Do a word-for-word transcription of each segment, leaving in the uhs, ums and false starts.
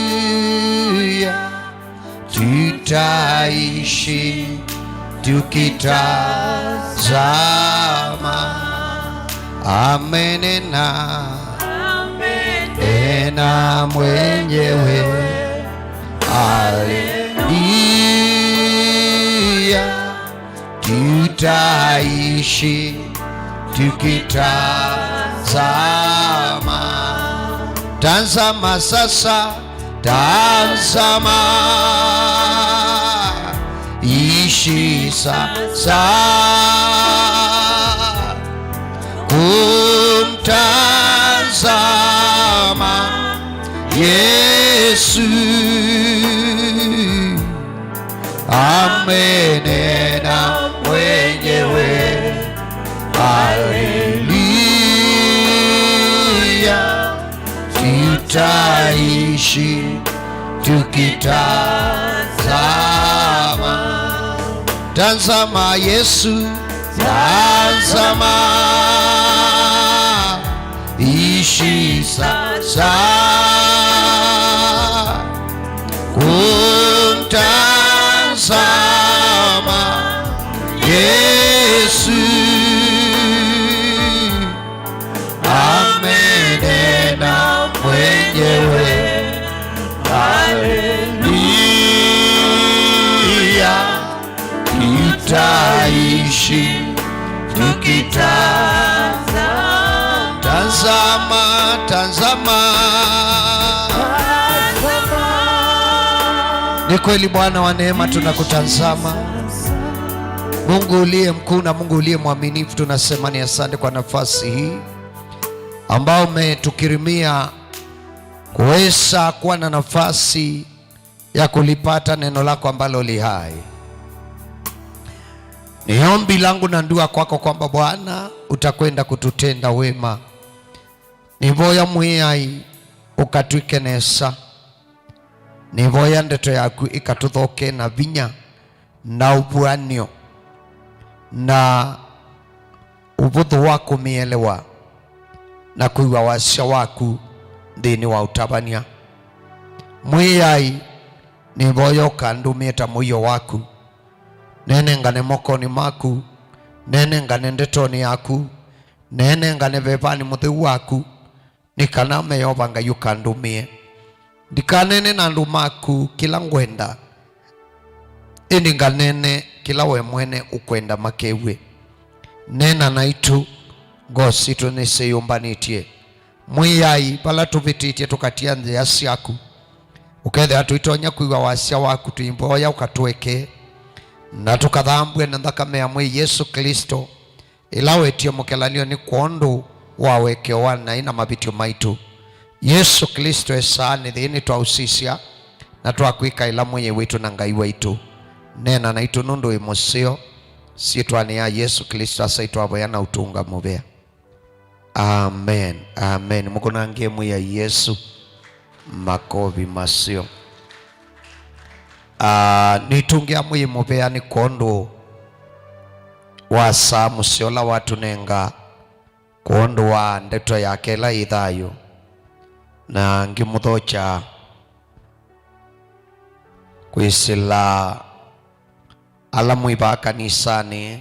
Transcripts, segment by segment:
Haleluya, tutaishi tukitazama. Amenena, amenena mwenyewe. Haleluya, tutaishi tukitazama. Tazama sasa, tazama, ishi sasa, kumtazama Yesu. Amenena mwenyewe. Haleluya, tutaishi tukitazama. Tazama Yesu, tazama, ishi sasa, kumtazama Yesu. Amenena mwenyewe. Haleluya, tutaishi tukitazama. Tazama, tazama. Ni kweli, Bwana wa neema, tunakutazama. Mungu uliye mkuu na Mungu uliye mwaminifu, tunasema ni asante kwa nafasi hii ambao umetukirimia kuweza kuwa na nafasi ya kulipata neno lako ambalo li hai. Ni ombi langu na dua kwako kwamba, Bwana, utakwenda kututenda wema. Nivoya Mwĩai ũkatw'ĩke nesa. Nivoya ndeto yaku ĩkatũthoke na vinya na ũvuan'yo na ũvũthũ wa kũmĩelewa na kwĩw'a wasya waku nthĩnĩ wa ũtavany'a. Mwĩai, nĩvoya ũkandũmĩe ta mũio waku. Nenengane mokonĩ maku, nenengane ndetonĩ yaku, nenengane vevanĩ mũtheu waku, nĩ kana Yeova Ngai ũkandũmĩe. Ndikaneene na andũ maku kĩla ngwenda, ĩndĩ nganeene kĩla we mwene ũkwenda makew'e. Neena naitũ, ngoo sitũ nĩsyĩyũmbanĩtye. Mwĩai, vala tũvĩtĩtye tũkatia nzĩa syaku, ũkethĩa tũitonya kwĩw'a wasya waku, tũimboya ũkatũekee, na tũkathambw'e na nthakame ya Mwĩai Yesũ Klĩsto, ĩla wetie mũkelalyonĩ kwondũ wa ũekeo wa naĩ na mavĩtyo maitũ. Yesũ Klĩsto, esaa nĩ thĩĩ nĩtwaũsisya na twakwĩkaĩla Mwĩai witũ na Ngai waitũ. Neena naitũ nũndũ wĩ mũseo. Syĩtwanĩ ya Yesũ Klĩsto, asa nĩtwavoya na ũtũnga mũvea. Amen. Amen. Mũkũnangĩe Mwĩai Yesũ makovi maseo. Ah, nĩtũngĩa Mwĩai mũvea nĩ kwondũ wa saa mũseo ũla watũnenga, kwondũ wa ndeto yake ĩla yĩ thayũ, na ngĩmũthokya kwĩsĩla ala mwĩ vaa kanisanĩ,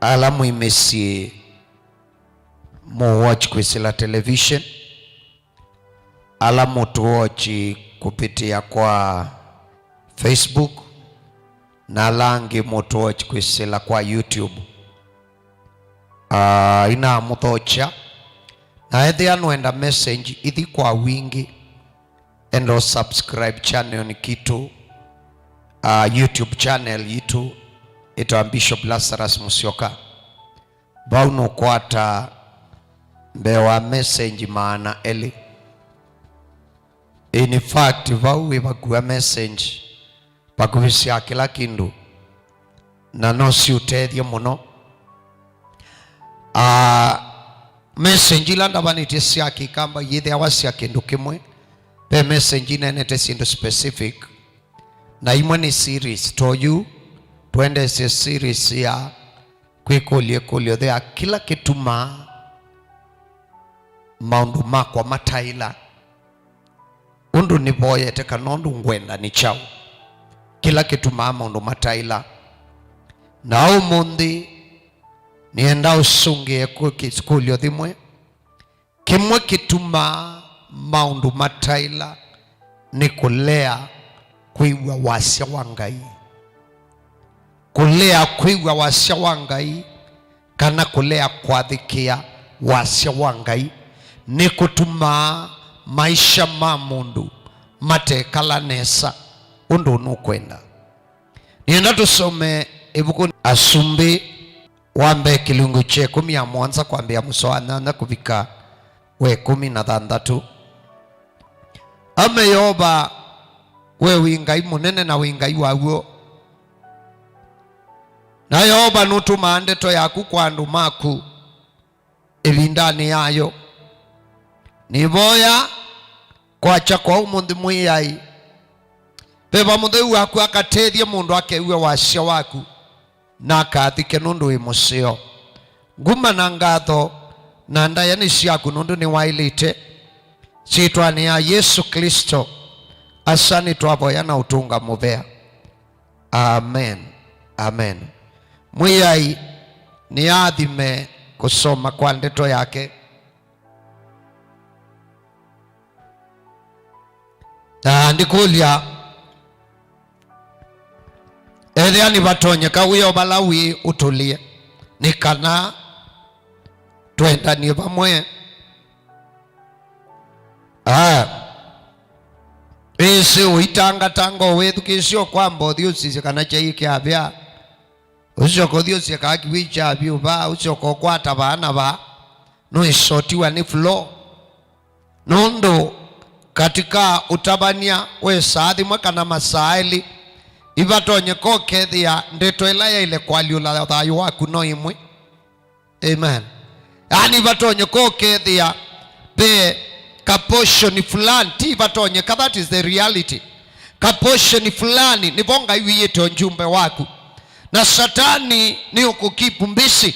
ala mwĩ mĩsyĩ, mũwatch kwĩsĩla television, ala mũtũwatch kũvĩtĩa kwa Facebook, na ala angĩ mũtũwatch kwĩsĩla kwa YouTube. Ah, inamũthokya. Na ethĩa nũenda message ithi kwa wingĩ, enda ũsubscribe channel kitũ, ah, YouTube channel yitũ, ĩtawa Bishop Lazarus Musyoka. Vau nũkwata mbee wa message maana elĩ. In fact, vau wĩvakua message vakuvĩ sya kĩla kĩndũ, na no siũtethye mũno. Ah, message ila ndavanĩtye sya Kĩkamba iyĩthĩawa sya kĩndũ kĩmwe. Ve message ineenete syĩndũ specific, na imwe nĩ series. To yu tũendeesye series ya kwĩkũlya ĩkũlyo ya kĩla kĩtumaa maũndũ makwa mataĩla ũndũ nĩvoyete kana ũndũ ngwenda nĩ kyaũ, kĩla kĩtumaa maũndũ mataĩla. Na ũmũnthĩ nĩenda ũsũngĩe kũ-, kĩ-, kĩkũlyo thĩmwe. Kĩmwe kĩtumaa maũndũ mataĩla nĩ kũlea kwĩw'a wasya wa Ngai. Kũlea kwĩw'a wasya wa Ngai, kana kũlea kwathĩkĩa wasya wa Ngai, nĩkũtumaa maisha ma mũndũ matekala nesa ũndũ nũkwenda. Nĩenda tũsome ĩvukunĩ Asumbĩ wa mbee kĩlungu kya ĩkũmi na mũonza kwambĩĩa mũsoa wa nyanya kũvika wa ĩkũmi na thanthatũ. Ame Yeova, we wĩ Ngai mũnene na wĩ Ngai wa w'o. Na Yeova nũtũmaa ndeto yaku kwa andũ maku ĩvindanĩ yayo. Nĩvoya kwakya kwa ũmũnthĩ Mwĩai, Veva Mũtheu waku akatethye mũndũ akew'e wasya waku, na akathike nũndũ wĩ mũseo. Nguma na ngatho na ndaĩa nĩ syaku nũndũ nĩwaĩlĩte. Syĩtwanĩ ya Yesũ Klĩsto, asa nĩtwavoya na ũtũnga mũvea. Amen. Amen. Mwĩai nĩathime kũsoma kwa ndeto yake. Na ndikũlya, ethĩa nĩvatonyeka wĩ o vala wĩ ũtũlĩe, nĩ kana twendanie vamwe. Aa. Ĩsĩ ũitangatanga o wĩthukĩĩsye o kwamba ũthi ũsisye kana kyai kĩavya. Ũsyoka ũthi ũsye kaa kĩw'ũ kya vyũ vaa, ũsyoka ũkwata vaa na vaa. Nũĩsotiwa nĩ flow. Nũndũ katika ũtavany'a wesaa thĩmwe kana masaa elĩ, ivatonyeka ũkethĩa ndeto ĩla yaĩle kũalyũla thayũ waku no ĩmwe. Amen. Yaani ivatonyeka ũkethĩa ve ka portion fulani, ti ivatonyeka, that is the reality. Ka portion fulani nĩvo Ngai wĩĩte ũnjumbe waku. Na Satani nĩ ũkũkipu mbisi.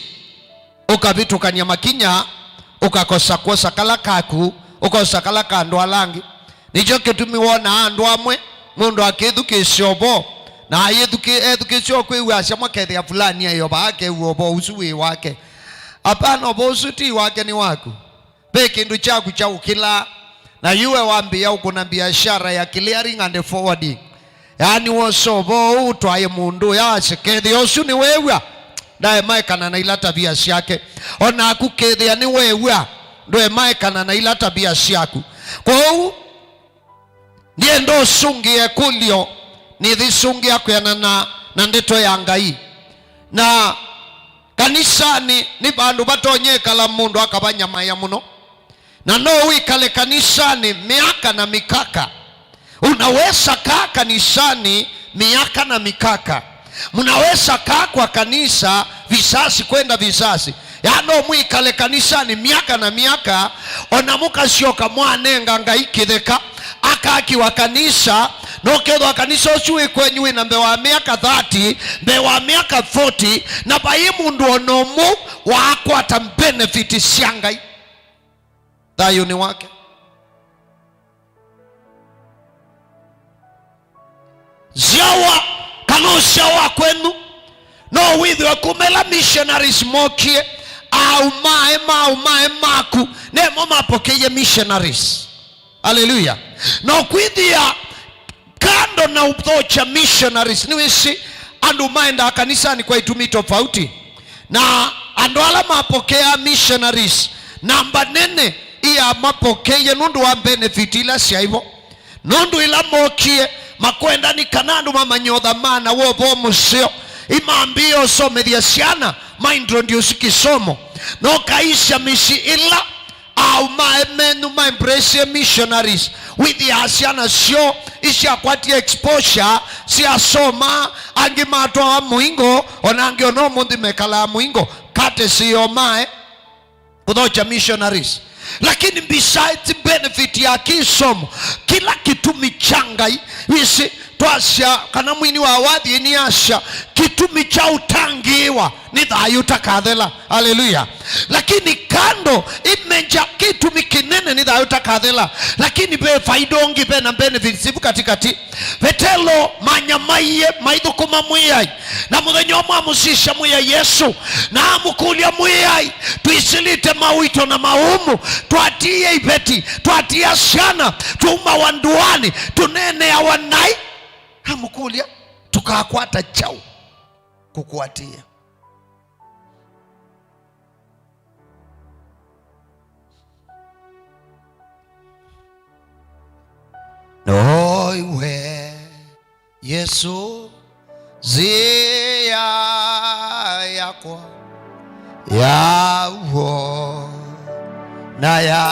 Ũkavĩtũkany'a makinya, ũkakosa kwosa kala kaku, ũkosa kala ka andũ ala angĩ. Nĩkyo kĩtumi wonaa andũ amwe, mũndũ akĩthukĩĩsya ũvoo, na ayĩthukĩ-, ethukĩĩsya o kwĩw'asya makethĩa fulani aĩ o vaa akew'a ũvoo ũsu wĩ wake. Apana, ũvoo ũsu ti wake, nĩ waku. Ve kĩndũ kyaku kya ũkĩlaa, na yu we wambĩĩa ũkũna biashara ya clearing and forwarding. Yaani wosa ũvoo ũũ ũtwae mũndũ ũya asye, kethĩa ũsu nĩweew'a, ndaemaekana na ila tavia syake. O naku kethĩa nĩweew'a, ndwemaekana na ila tavia syaku. Kwoou, ndienda ũsũngĩe ĩkũlyo, nĩthĩ sũngĩa kwĩanana na ndeto ya Ngai. Na kanisanĩ nĩ vandũ vatonyekala mũndũ akavanyamaĩa mũno. Na no wĩkale kanisanĩ miaka na mikaka. Unaweza kaa kanisani miaka na mikaka. Mnaweza kaa kwa kanisa visasi kwenda visasi. Ya no mwĩkale kanisani miaka na miaka, ona mũkasyoka mwanenga Ngai kĩtheka, akakiwa kanisa, na ũkethwa kanisa ũsu wĩ kwenyu wĩna mbee wa miaka thirty, mbee wa miaka forty, na vai mũndũ ona ũmwe waakwata benefit sya Ngai. Thayũnĩ wake. Nzyawa, kana ũsyao wa kwenyu, no wĩthĩwe kuma ĩla missionaries mokie, aau mae, maaũ mae maku, nemo mapokeie missionaries. Haleluya. Na ũkwĩthĩa kando na ũthokya missionaries, nĩwĩsĩ andũ maendaa kanisani kwa itumi tofauti. Na andũ ala mapokeaa missionaries, namba nene iyamapokeie nũndũ wa benefit ila syaĩ vo. Nũndũ ĩla mokie, makwenda nĩ kana andũ mamanye ũthamana wa ũvoo mũseo, imambĩĩa ũsomethya syana, maintroduce kĩsomo. Na ũkaisya mĩsyĩ ĩla aau mae menyu ma embrace missionaries, wĩthĩaa syana syoo isyakwatie exposure, syasoma, angĩ matwawa mũingo, ona angĩ ona ũmũnthĩ mekalaa mũingo, courtesy yo mae kũthokya missionaries. Lakini besides benefit ya kĩsomo, kĩla kĩtumi kya Ngai, wĩsĩ, Twasya kana mwini wa wathi nĩasya, kĩtumi kya ũtangĩĩwa nĩ thayũ ũtakathela. Haleluya! Lakini kando imeja kĩtumi kĩnene nĩ thayũ ũtakathela, lakini ve faida ũngĩ, ve na benefits ivu katikati. Vetelo manyamaie maithũkũma Mwĩai, na mũthenya ũmwe amũsisya Mwĩai Yesu, na amũkũlya, Mwĩai, twisilĩte mawito na maumu, twatiie iveti, twatia syana, twaumawa ndũanĩ, tũneeneawa naĩ. Amũkũlya, tũkakwata kyaũ kũkũatĩĩa? Noiwe Yesu, nzĩa yakwa ya w'o na ya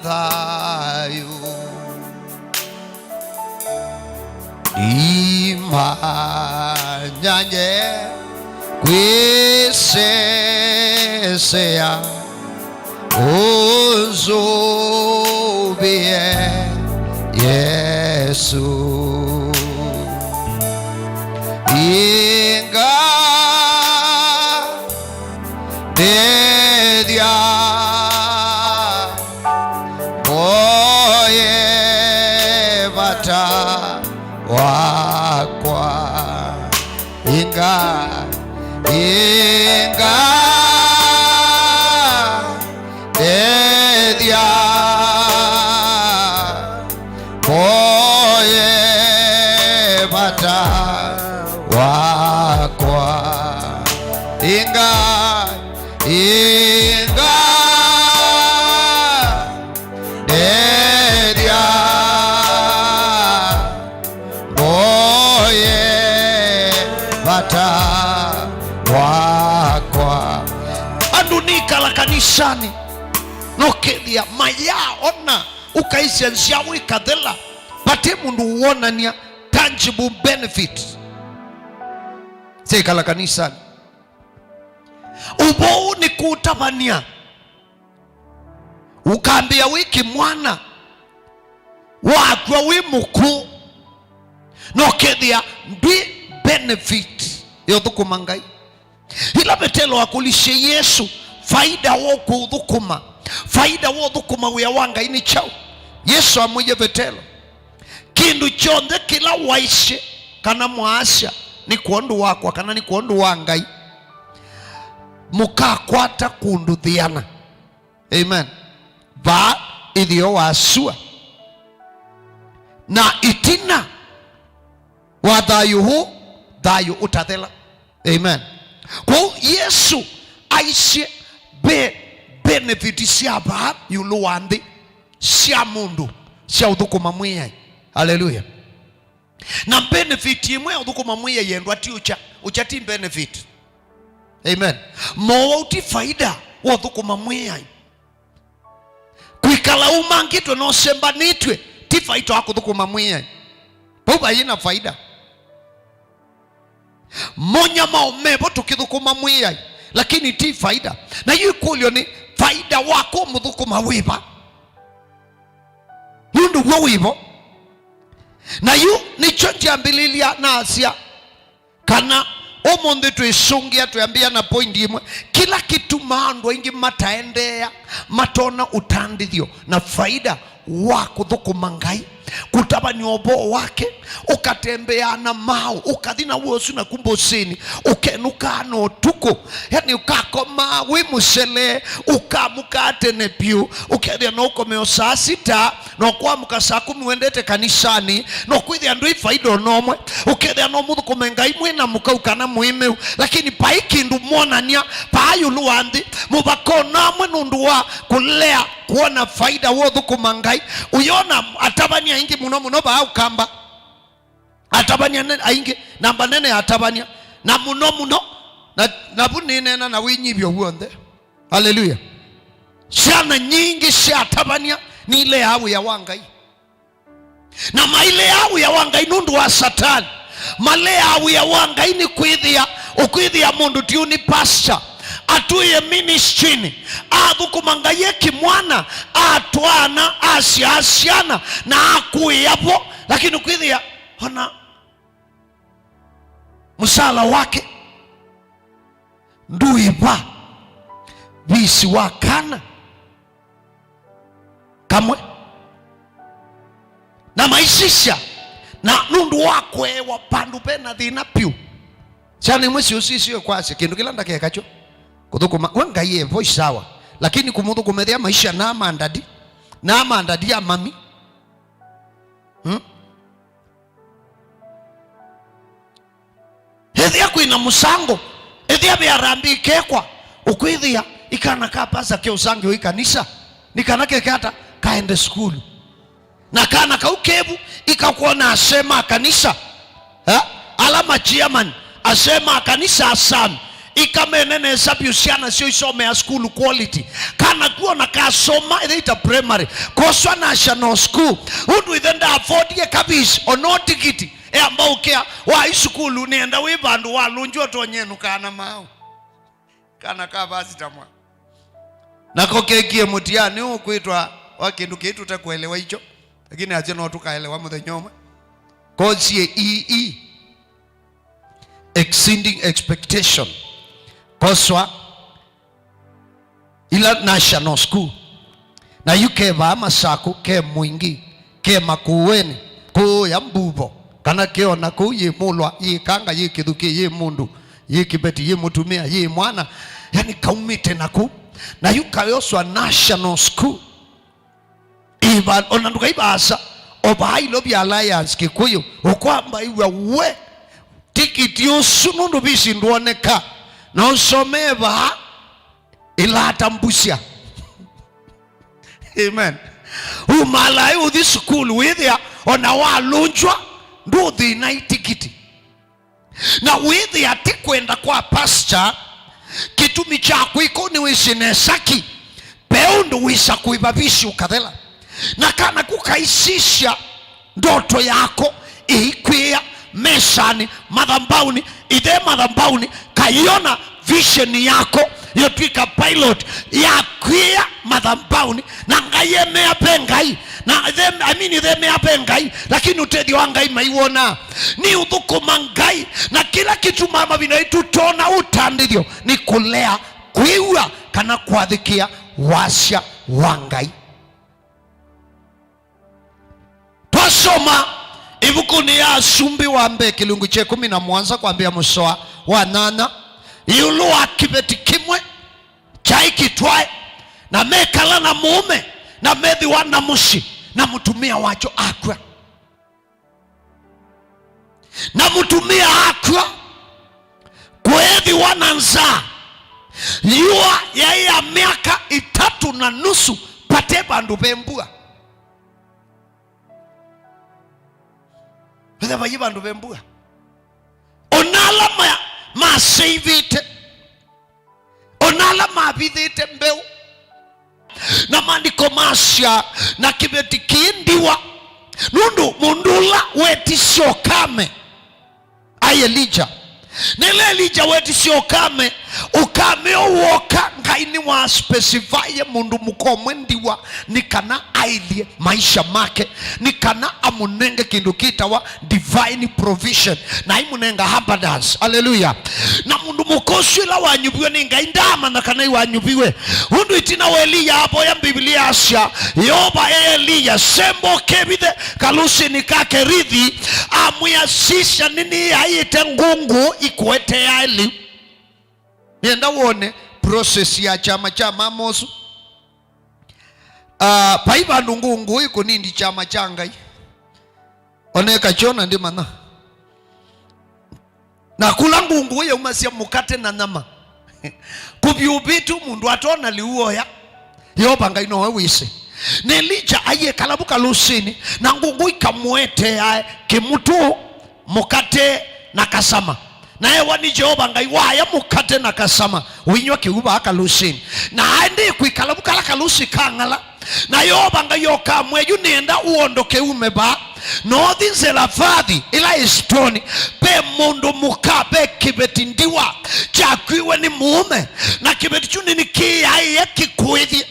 thayũ. Ndimanyanye kwĩsesea, ũnzũvĩe Yesũ. Inga ndĩthya, mboye vata wakwa. Inga, inga ndĩthya, mboye vata wakwa. Inga, inga ndĩthya, mboye vata wakwa. Andũ nĩkala kanisanĩ, nokethĩa mayaona ũkaisya nzyaũ ikathela, vate mũndũ wonany'a tangible benefit sya ĩkala kanisanĩ. Ũvoo nĩ kũtavany'a. Ũkambĩa wĩ kĩmwana, wakw'a wĩ mũkũũ, na ũkethĩa ndwĩ benefit ya ũthũkũma Ngai. Ĩla Vetelo akũlisye Yesũ, faida wa kũthũkũma, faida wa ũthũkũma wĩa wa Ngai nĩ kyaũ? Yesũ amwĩie Vetelo, kĩndũ kyonthe kĩla waisye kana mwaasya, "Nĩ kwondũ wakwa," kana "Nĩ kwondũ wa Ngai," mũkakwata kũndũthĩana. Amen. Vaa ĩtheo wa sua, na ĩtina wa thayũ ũũ, thayũ ũtathela. Amen. Kwoou Yesũ aisye ve benefit sya vaa ĩũlũ wa nthĩ sya mũndũ sya ũthũkũma Mwĩai. Haleluya. Na benefit ĩmwe ya ũthũkũma Mwĩai, endwa, ti ũkya. Ũkya ti benefit. Amen. Mowau ti faida wa ũthũkũma Mwĩai. Kwĩkala umangĩtwe na ũsembanĩtw'e ti faida wa kũthũkũma Mwĩai. Vau vai na faida. Monyamao mevo tũkĩthũkũma Mwĩai, lakini ti faida. Na yu ĩkũlyo nĩ, faida wa kũmũthũkũma wĩva? Nũndũ w'o wĩvo. Na yu nĩkyo ndyambĩlĩlya nasya, kana ũmũnthĩ twĩsũngĩa twĩambĩa na point ĩmwe, kĩla kĩtumaa andũ aingĩ mataendeea, matona ũtandĩthyo na faida wa kũthũkũma Ngai, kũtavany'a ũvoo wake, ũkatembeaa na maaũ, ũkathi na w'o ũsu naku mbũsĩnĩ, ũkenũkaa na ũtukũ, yani ũkakomaa wĩ mũsele, ũkamũkaa tene vyũ, ũkethĩa no ũkome o saa sita, no kwamũka saa kũmi wendete kanisanĩ, no kwĩthĩa ndwĩ faida o na ũmwe, ũkethĩa no mũthũkũme Ngai mwĩ na mũkau kana mũĩmeu, lakini vai kĩndũ mwonany'a vaa ĩũlũ wa nthĩ, mũvaka o na ũmwe nũndũ wa kũlea kwona faida wa ũthũkũma Ngai. Ũyona atavany'a aingĩ mũno mũno vaa Ũkamba. Atavany'a ne-, aingĩ, namba nene ya atavany'a. Na mũno mũno, na, navu nĩneena na wĩnyivyo w'onthe. Haleluya. Syana nyingĩ sya atavany'a nĩileaa wĩa wa Ngai. Na maileaa wĩa wa Ngai nũndũ wa Satani. Maleaa wĩa wa Ngai nĩ kwĩthĩa, ũkwĩthĩa mũndũ ti ũ nĩ pastor, atũĩe ministry-nĩ, athũkũma Ngai e kĩmwana, atwaana, asyaa syana, na akũĩa vo, lakini ũkwĩthĩa ona Mũsala wake ndũĩva visi wa kana kamwe. Na maisisya, na nũndũ wa kũewa vandũ ve na thĩna vyũ, syana imwe syũsisye kwasya kĩndũ kĩla ndakeka kyo kũthũkũma. We Ngai e vo, sawa, lakini kũmũthũkũma ethĩa maisha na mandadi, na mandadi ya mami. Hmm? Ethĩa kwĩna mũsango, ethĩa ve harambee ikekwa, ũkwĩthĩa ikana ka pasa ke ũsangĩwe ĩ kanisa, nĩ kana keke ata? Kaende sukulu. Na kana kau kevu ikakwona asee ma kanisa, eh? Ala ma chairman, asee ma kanisa asami, ikamene nesa vyũ syana syoo isomea sukulu quality. Kana kuona kasoma ethĩa ita primary, koswa national school, ũndũ ithe nda affordie kavisi, ono tikiti. Eamba ũkĩa wa isukulu, nĩenda wĩ vandũ walũngywa ũtonye nũkaa na maaũ. Kana ka vasita mwa. Nako kekie mũtiani ũkwĩtwa wa kĩndũ kĩĩ tũtekũelewa ikyo, lakini asyo no tũkaelewa mũthenya ũmwe. Kosie E E, exceeding expectation. Koswa ila national school. Na yu ke vaa Masakũ, ke Mwingi, ke Makueni, kũũya Mbuvo, kana ke ona kũu yĩ Mũlwa, yĩ Kanga, yĩ Kĩthukĩ, yĩ Mũndũ, yĩ Kĩveti, yĩ mũtumĩa, yĩ mwana, yani kaumĩte naku. Na yu kayoswa national school. Iva, ona ndũkai vaasa, o vaa Ilovi Alliance Kĩkũyũ, ũkwamba iw'a we, tikiti ũsu nũndũ visi ndwoneka, na ũsomee vaa ĩlata mbusya. Amen. Umalaĩ ũthi sukulu wĩthĩa ona walũngywa ndũthĩna itikiti. Na wĩthĩa ti kwenda kwa pastor, kĩtumi kya kwĩka ũu nĩwĩsĩ nesa ki, ve ũndũ wĩsa kũĩva visi ũkathela. Na kana kũkaisisya ndoto yako ĩikwĩa mesanĩ, mathambaunĩ, ithe mathambaunĩ, kaiona vision yako yotw'ĩka pilot yakwĩa mathambaunĩ, na Ngai emea ve Ngai, na them, I mean, themea ve Ngai, lakini ũtethyo wa Ngai maiwona. Nĩ ũthũkũma Ngai, na kĩla kĩtumaa mavinda ĩ tũtona ũtandĩthyo nĩ kũlea kwĩw'a kana kwathĩkĩa wasya wa Ngai. Twasoma ĩvukunĩ ya Asumbĩ wa Mbee kĩlungu kya ĩkũmi na mũonza kwambĩa mũsoa wa nyanya, ĩũlũ wa kĩveti kĩmwe kyaĩ kĩtwae, na mekala na mũũme, na methĩwa na mũsyĩ, na mũtumĩa wakyo akw'a. Na mũtumĩa akw'a, kweethĩwa na nzaa. Yũa yaĩ ya myaka ĩtatũ na nusu, vate vandũ ve mbua. Vetha vayĩ vandũ ve mbua. Ona ala ma-, maseivĩte, ona ala mavithĩte mbeũ. Na maandĩko masya, na kĩveti kĩĩ ndiwa, nũndũ mũndũ ũla wetisye ũkame aĩ Elija. Na ĩla Elija wetisye ũkame, ũkame ũũ woka, Ngai nĩwaspecifye mũndũ mũka ũmwe ndiwa nĩ kana aĩlye maisha make, nĩ kana amũnenge kĩndũ kĩtawa divine provision, na aimũnenga abundance. Haleluya! Na mũndũ mũka ũsu ĩla wanyuviwe nĩ Ngai ndaamanya kana iwanyuviwe. Ũndũ ĩtina wa Eliya avoya, Mbivilia yasya, Yeova e Eliya, semba ũkevithe kalusini ka Kerithi, amwĩa, sisya, nĩnĩaĩte ngũngũ ikũetea Eli. Nĩenda wone process ya kyama kya mama ũsu. Ah, vai vandũ ngũngũ ĩkũnindi kyama kya Ngai. Oneka kyona ndĩmanya. Na kũla ngũngũ yaumasya mũkate na nyama, kũvyũvĩtw'e mũndũ atona lĩu oya. Yeova Ngai nowe wĩsĩ. Na Elija aiekala vu kalusini, na ngũngũ ikamũetea kĩmũtũ, mũkate na kasama. Na ewa nĩ Yeova Ngai waya mũkate na kasama, ũinyw'a kĩu vaa kalusini. Na aendee kwĩkala vu kala kalusi kang'ala. Na Yeova Ngai okamwĩa, yu nĩenda ũondoke ume vaa, na ũthi Nzelefathi, ĩla ĩ Sitoni, ve E mũndũ mũka ve kĩveti ndiwa kyakuiwe nĩ mũũme, na kĩveti kyu nĩnĩkĩyaĩe kĩkũĩthye,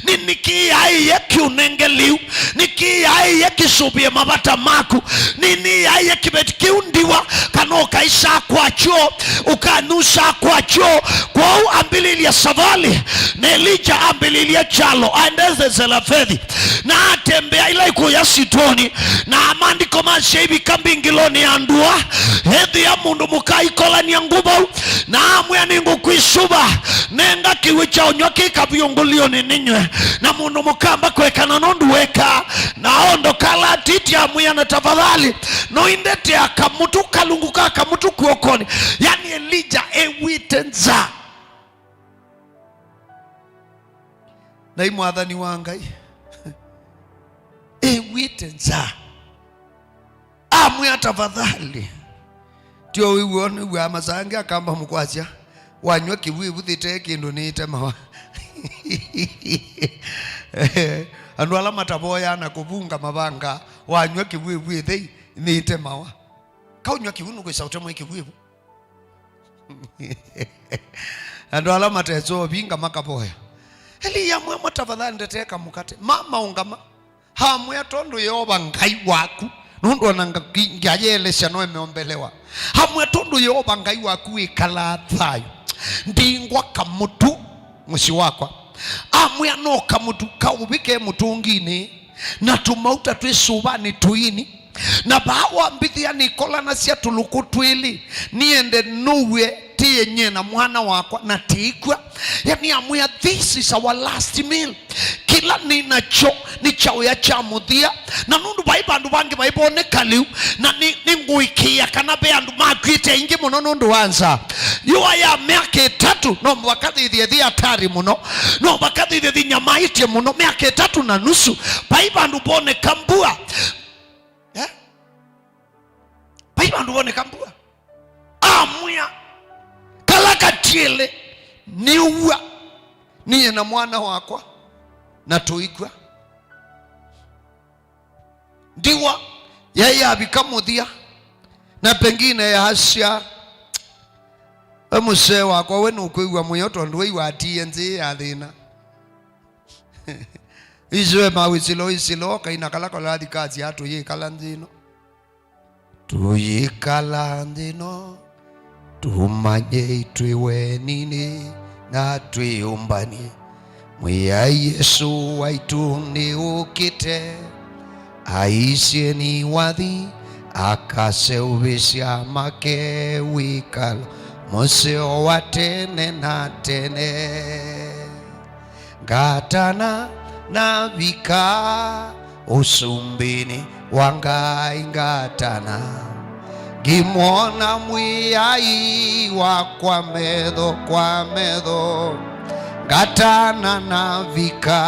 nĩnĩkĩyaĩe kĩũnenge lĩu, nĩkĩyaĩe kĩsũvĩe mavata maku, nĩnĩyaĩe kĩveti kĩu ndiwa, kana ũkaĩsaa kwakyo, ũkanyusaa kwakyo. Kwoou ambĩlĩlya savalĩ, na Elija ambĩlĩlya kyalo, aendesye Zelafethi. Na atembea ila ikũya Sitoni, na maandĩko masya ivika mbingĩlonĩ ya ndũa, ethĩa mũndũ mũka aikolany'a ngũ vau, na amwĩa, "Nĩngũkwĩsũva, nenga kĩw'ũ kya ũnyw'a kĩ kavyũngũlĩonĩ nĩnyw'e." Na mũndũ mũka amba kũekana nũndũ wekaa, na aondoka ala atĩtye amwĩa, "Na tafadhali, no indetea kamũtũ, kalungu ka kamũtũ kw'okonĩ." Yani Elija ew'ĩte nzaa. Na ĩ mwathani wa Ngai, ew'ĩte nzaa. Amwĩa, "Tafadhali." Tio wĩw'o nĩw'aa masaa angĩ akamba mũkwasya, "Wanyw'a kĩw'ũ ĩvu thĩ te kĩndũ nĩĩtemawa." Andũ ala matavoyaa na kũvunga mavanga, wanyw'a kĩw'ũ ĩvu ĩthei nĩĩtemawa. Kaũnyw'a kĩw'ũ nũkwĩsa ũtemwe kĩw'ũ ĩvu. Andũ ala matesoo vinga makavoya. Elija amwĩa, "Tafadhali ndetee kamũkate." Mama ũngama. Amwĩa, "Tondũ Yeova Ngai waku, nũndũ ona nga-, ngi-, ngyayeelesya no ĩmeombelewa." Amwĩa, "Tondũ Yeova Ngai waku wĩkalaa thayũ, ndingwa kamũtu mũsyĩ wakwa." Amwĩa, "No kamũtu kaũvĩ ke mũtũnginĩ, na tũmauta twĩ sũvanĩ tũini." Na vaa wambĩthĩa nĩkolanasya tũlũkũ twĩlĩ, nĩende nũw'e tĩĩ nyie na mwana wakwa, na tĩikw'a. Yani amwĩa, "This is our last meal. Kĩla nĩ nakyo nĩ kyaũya kya mũthia." Na nũndũ vai vandũ vangĩ vaivoneka lĩu, na nĩ, nĩngũĩkĩĩa kana ve andũ makw'ĩte aingĩ mũno nũndũ wa nzaa. Yũa ya myaka ĩtatũ, no mũvaka thĩthĩe thi hatari mũno, no mũvaka thĩthĩe thi nyamaĩtye mũno, myaka ĩtatũ na nusu, vai vandũ voneka mbua. Eh? Vai vandũ voneka mbua. Amwĩa, "Kala katiele nĩw'a, niĩ na mwana wakwa, na tũikw'a." Ndiwa yaĩ yavika mũthia, na pengine yasya, "We mũsee wakwa, we nũkwĩw'a mũyo tondũ wĩw'a atiie nzĩ ya thĩna." Isu e mawĩsilo ĩsilo, kaina kala kalathi kasya, "Tũyĩkala nthĩ ĩno. Tũyĩkala nthĩ ĩno, tũmanye twĩ weninĩ na twĩyũmbany'e. Mwĩai Yesũ waitũ nĩũkĩte, aisyeni wathi, akaseũvĩsya make wĩkalo mũseo wa tene na tene." Ngatana navika ũsumbĩnĩ wa Ngai, ngatana ngimwona Mwĩai wakwa metho kwa metho. Ngatana navika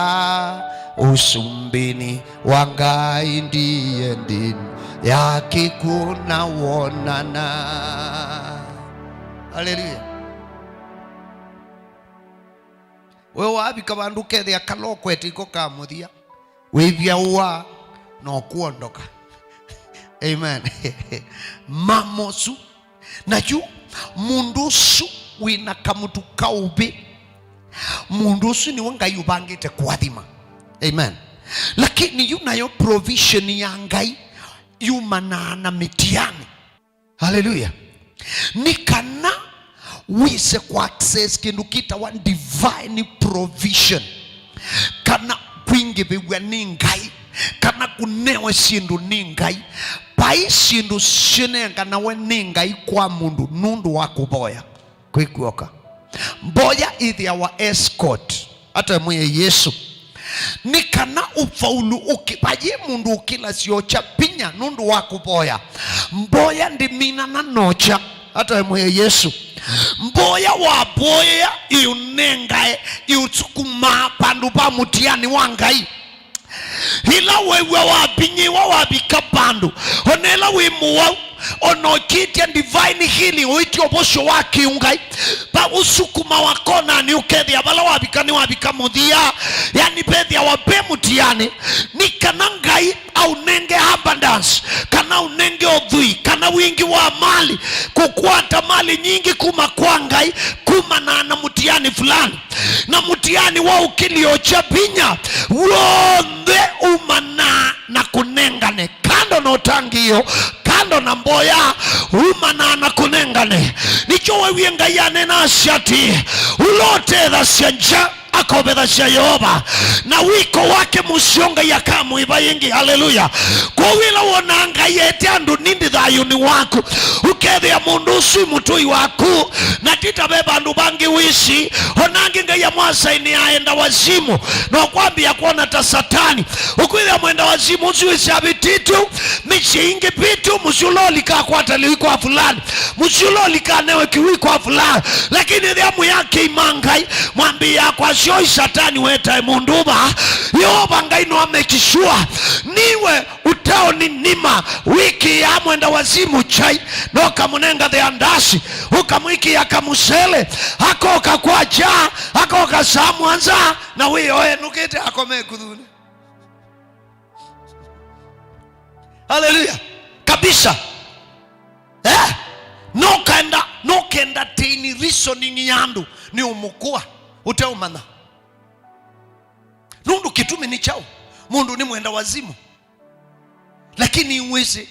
ũsumbĩnĩ wa Ngai, ndiye ndĩno ya kĩkw'ũ na wonana. Haleluya. We wavika vandũ ũkethĩa kala ũkwete iko ka mũthia, wĩvya ũa na ũkuondoka. Amen. Mama ũsu. Na yu mũndũ ũsu wĩna kamũtu kaũvĩ, mũndũ ũsu nĩwe Ngai ũvangĩte kũathima. Amen. Lakini yu nayo provision ya Ngai yumanaa na mĩtiani. Haleluya. Nĩ kana wĩse kũ access kĩndũ kĩtawa divine provision, kana kwingĩvĩw'a nĩ Ngai, kana kũnewe syĩndũ nĩ Ngai. Vai syĩndũ syĩnenganawe nĩ Ngai kwa mũndũ nũndũ wa kũvoya. Kwĩ kw'oka. Mboya ĩthĩawa escort. Ata mwĩe Yesũ. Nĩ kana ũfaulu ũkĩ-, vayĩ mũndũ ũkĩlasya ũkya vinya nũndũ wa kũvoya. Mboya ndĩminana nokya. Ata mwĩe Yesũ. Mboya wavoya ĩũnengae, ĩũsukumaa vandũ va mũtiani wa Ngai. Ĩla weew'a wavinyĩĩwa, wavika vandũ, o na ĩla wĩ mũwau, o na ũkĩtya divine healing, ũĩtye ũvosyo wa kĩũngai, va ũsukuma wa konanĩ ũkethĩa vala wavika nĩwavika mũthia. Yani vethĩawa ve mũtiani, nĩ kana Ngai aũnenge abundance, kana aũnenge ũthwii, kana wingĩ wa amani. mali, kũkwata mali nyingĩ kuma kwa Ngai, kumana na mũtiani fulani. Na mũtiani wa ũkilio kya vinya w'onthe umanaa na kũnengane. Kando na ũtangĩĩo, kando na mboya, umanaa na kũnengane. Nĩkyo wewie Ngai anena asya atĩ, ũla ũtethasya ngya akovethasya Yeova, na wĩko wake mũseo Ngai akamwĩva ĩngĩ. Haleluya! Kwoou ĩla wonaa Ngai ete andũ nindi thayũnĩ waku, ũkethĩa mũndũ ũsu ĩ mũtũi waku, na ti ta ve vandũ vangĩ wĩsĩ. Ona angĩ Ngai amwasainĩa enda wazimu, na ũkwambĩa kwona ta Satani. Ũkwĩthĩa mwenda wazimu ũsu wĩsĩ avĩtĩtwe mĩsyĩ ingĩ vitu, mũsyĩ ũla ũlika akwata lĩu kwa fulani, mũsyĩ ũla ũlika anewe kĩwii kwa fulani. Lakini ethĩa mwĩakĩi ma Ngai, mwambĩĩa kwasya ũi Satani wetae mũndũ ũva, Yeova Ngai no make sure niwe utaoni nima wĩkĩaa mwenda wazimu kyai, na ũkamũnenga theandasi, ũkamwĩkĩa kamũsele, akoka kwakya, akoka saa mũonza, na wĩo enũkĩte akome ĩkuthunĩ. Haleluya. Kabisa. Eh? Nũkenda, nũkenda tĩni reasoning ya andũ nĩ ũmũkũa ũteũmanya. Nũndũ kĩtumi nĩ kyaũ? Mũndũ nĩ mwenda wazimu. Lakini wĩsĩ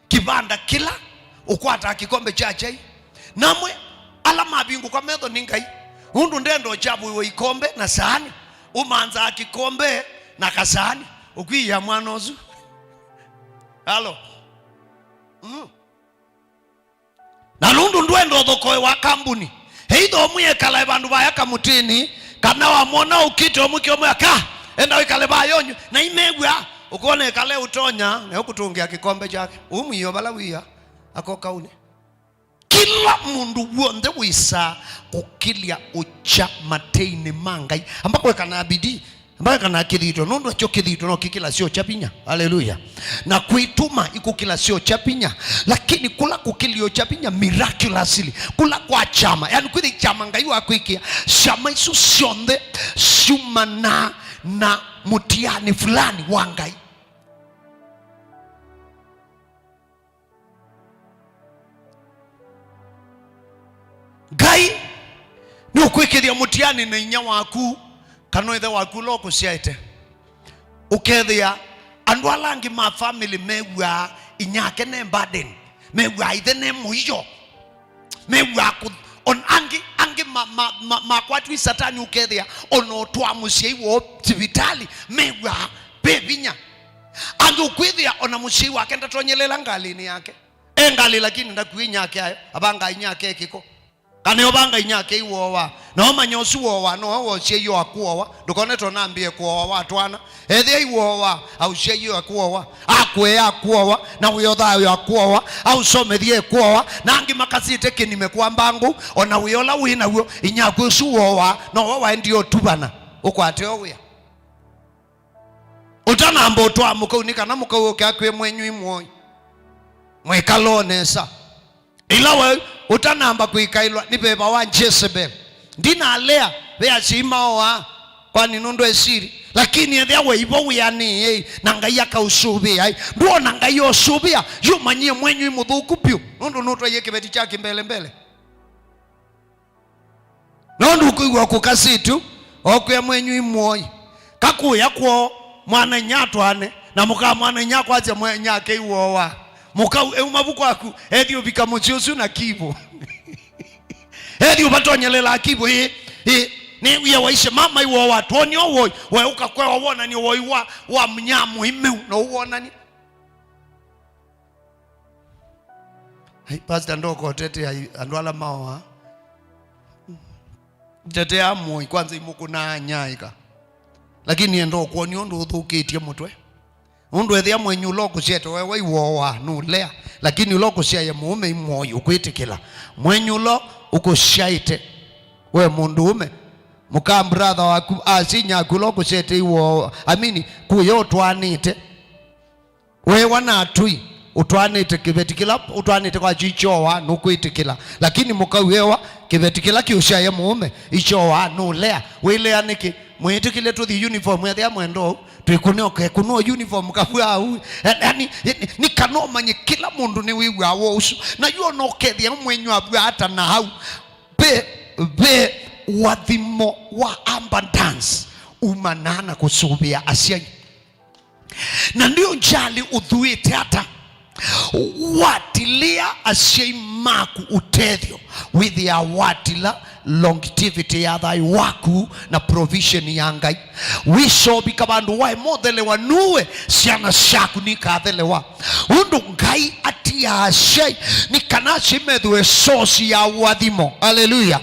kĩvanda kĩla ũkwataa kĩkombe kya kyai. Namwe ala mavingũka metho nĩ Ngai. Ũndũ ndenda ũkyavũĩwa ikombe na saani, ũmanzaa kĩkombe na kasaani, ũkwĩĩa mwana ũsu. Halo. Mm. Na nũndũ ndwenda ũthokoe wa kambuni, either ũmwĩekalae vandũ vaya kamũtĩnĩ, kana wamwona ũkĩte ũmwĩkĩa ũmwe aka, enda wĩkale vaya ũnywe, na imew'a, ũkona ekale ũtonya, na ũkũtũngĩa kĩkombe kyake. Ũmwĩo vala wia, ako kaunĩ. Kĩla mũndũ w'onthe wĩsaa kũkĩlya ũkya mateinĩ ma Ngai, amba kweka na bidii, amba kweka na kĩthito, nũndũ ekyo kĩthito no kĩkĩla syokya vinya. Haleluya. Na kwĩtuma ikũkĩla syokya vinya, lakini kũla kũkĩlya ũkya vinya miraculously, kũla kwa kyama, yani kwĩthĩ kyama Ngai wakwĩkĩa, syama isu syonthe syumanaa na mũtiani fulani wa Ngai. Ngai nĩũkwĩkĩthya mũtiani na inyia waku, kana ĩthe waku ũla ũkũsyaĩte. Ũkethĩa andũ ala angĩ ma family mew'aa inyake ne burden, mew'aa ĩthe ne mũio, mew'aa kũ-, on-, angĩ, angĩ ma-, ma-, ma-, makwatw'e Satani, ũkethĩa ona ũtwaa mũsyai woo sivitalĩ mew'aa ve vinya. Angĩ ũkwĩthĩa ona mũsyai wake ndatonyelela ngalĩnĩ yake. E ngalĩ lakini ndakuĩ inyake ayo, avanga inyake kĩko. Kana ũvanga inyake iwoowa. Na ũmanya ũsu woowa, nowe wosie iyo akũowa. Ndũkone tonambie kũowa wa twana. Ethĩa iwoowa, ausia iyo akũowa. Akwea akũowa, na wĩo thayũ akũowa. Ausomethie kũowa, na angĩ makasĩte kĩnime kwa mbangũ, ona wĩo ũla wĩ naw'o, inyaku ũsu woowa, nowe waendie ũtuvana. Ũkwate o wĩa. Ũtanamba ũtwaa mũkau, nĩ kana mũkau ũke akwĩe, "Mwenyu imwoi, mwĩkala o nesa." Ĩla we ũtanamba kwĩkaĩlwa nĩ veva wa Jezebel, ndinalea ve asyai maoaa, kwani nũndũ esili. Lakini ethĩa we ivo wĩanĩĩei, na Ngai akaũsũvĩai. Ndwona Ngai osũvĩa, yũmanyie mwenyu imũthũku vyũ, nũndũ nũtwaie kĩveti kya kĩmbelembele. Nũndũ ũkwĩw'a kũkasĩtw'e, okwĩa mwenyu imwoi. Kakũya kwoo, mwana-inyia atwaane, na mũka mwana-inyia akwasya mwenyu ake iwoowa. Mũkau euma vu kwaku, ethi ũvika mũsyĩ ũsu na kivũ. Ethi ũvatonyelelaa kivũ, ĩĩ, ĩĩ, nĩw'ie waisye mama iwoowa, twonie ũwoi, we ũkakwewa wonany'o woi wa, wa mnyaa mũimeu, na ũwonany'a. Ai, pastor, ndoka ũtetea i-, andũ ala maoa. Tetea mũi, kwanza imũkũnaa nyaĩka. Lakini enda ũkwoni ũndũ ũthũkĩtye mũtwe. Ũndũ ethĩa mwenyu ũla ũkũsyete wewe iwooa, nũlea. Lakini ũla ũkũsyaĩa mũũme imwoi ũkwĩtĩkĩla. Mwenyu ũla ũkũsyaĩte we mũndũũme. Mũka brother waku, asi nyaku ũla ũkũsyete iwooa. Amini, kũya ũtwaanĩte. Weewa na atũi, ũtwaanĩte kĩveti kĩla ũtwaanĩte kwakyo ikyooa, nũkwĩtĩkĩla. Lakini mũkau ewa, kĩveti kĩla kĩũsyaĩa mũũme, ikyooa, nũlea. Wĩlea nĩkĩ? Mwĩtĩkĩlye tũthi uniform, ethĩa mwenda ũu, Twĩkũne ũkekũnwa uniform kavua au. Yani, yani, nĩ kana ũmanye kĩla mũndũ nĩwĩw'aa woo ũsu. Na yu ona ũkethĩa mwenyu avua ata na au. Ve, ve ũathimo wa abundance umanaa na kũsũvĩa asyai. Na nĩ ũngyalĩ ũthuĩte ata? Watilĩa asyai maku ũtethyo, wĩthĩaa watila longevity ya thayũ waku na provision ya Ngai. Wĩsovika vandũ waema ũthelewa, nuwe syana syaku nikathelewa. Ũndũ Ngai atiaa asyai nĩ kana asyai methĩwe source ya ũathimo. Aleluya!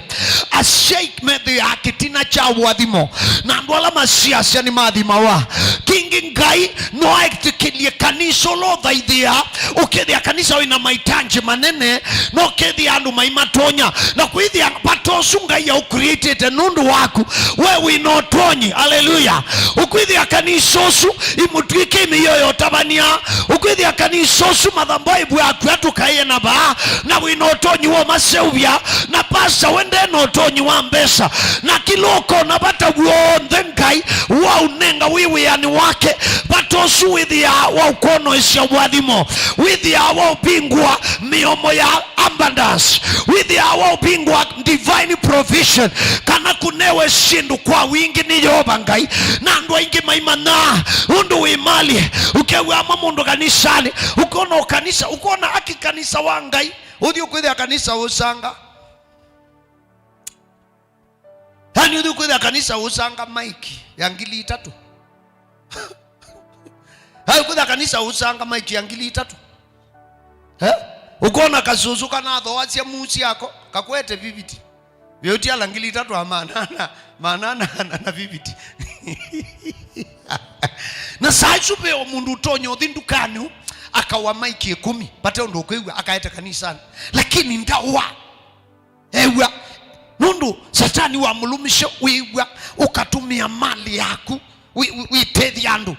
Asyai methĩaa kĩtina kya ũathimo, na andũ ala masiasya nĩmathimawa. Kĩngĩ, Ngai no aĩtĩkĩlye kanisa ũla ũthaithĩaa, ũkethĩa kanisa wĩna maitanji manene, no ũkethĩa andũ maimatonya, na kwĩthĩa vata ũsu Ngai aũcreatĩte nũndũ waku, we wĩna ũtonyi. Aleluya! Ũkwĩthĩa kanisa ũsu imũtw'ĩke mĩio ya ũtavany'a, ũkwĩthĩa kanisa ũsu mathambaivu aku atũkaĩe na vaa, na wĩna ũtonyi wa ũmaseũvya, na pasta we nde na ũtonyi wa mbesa, na kĩla ũkona vata w'onthe Ngai waũnenga wĩ wĩanĩ wake, vata ũsu wĩthĩaa wa ũkonoesya ũathimo, wĩthĩaa wa ũvingũa mĩomo ya abundance, wĩthĩaa wa ũvingũa divine provision, kana kũnewe syĩndũ kwa wingĩ nĩ Yeova Ngai. Na andũ aingĩ maimanyaa ũndũ wĩ mali, ũkew'a amwe mũndũ kanisanĩ, ũkona ũkanisa, ũkona aki kanisa wa Ngai, ũthi ũkwĩthĩa kanisa ũsanga. Yani, ũthi ũkwĩthĩa kanisa ũsanga maiki ya ngili itatũ. Hai, ũkwĩthĩa kanisa ũsanga maiki ya ngili itatũ. Eh? Ũkona kasũsũ kanathoasya musi yako, kakwete viviti. Vyauti ala ngili itatũ a manana, manana na, na viviti. Na saa isu ve o mũndũ ũtonya ũthi ndukanĩ ũ, akawa maiki ĩkũmi, vate ũndũ ũkwĩw'a, akaete kanisanĩ. Lakini ndawa. Ew'a, nũndũ Satani wamũlũmisye wĩw'a, ũkatũmĩa mali yaku wĩ-, wĩ-, wĩtethya andũ,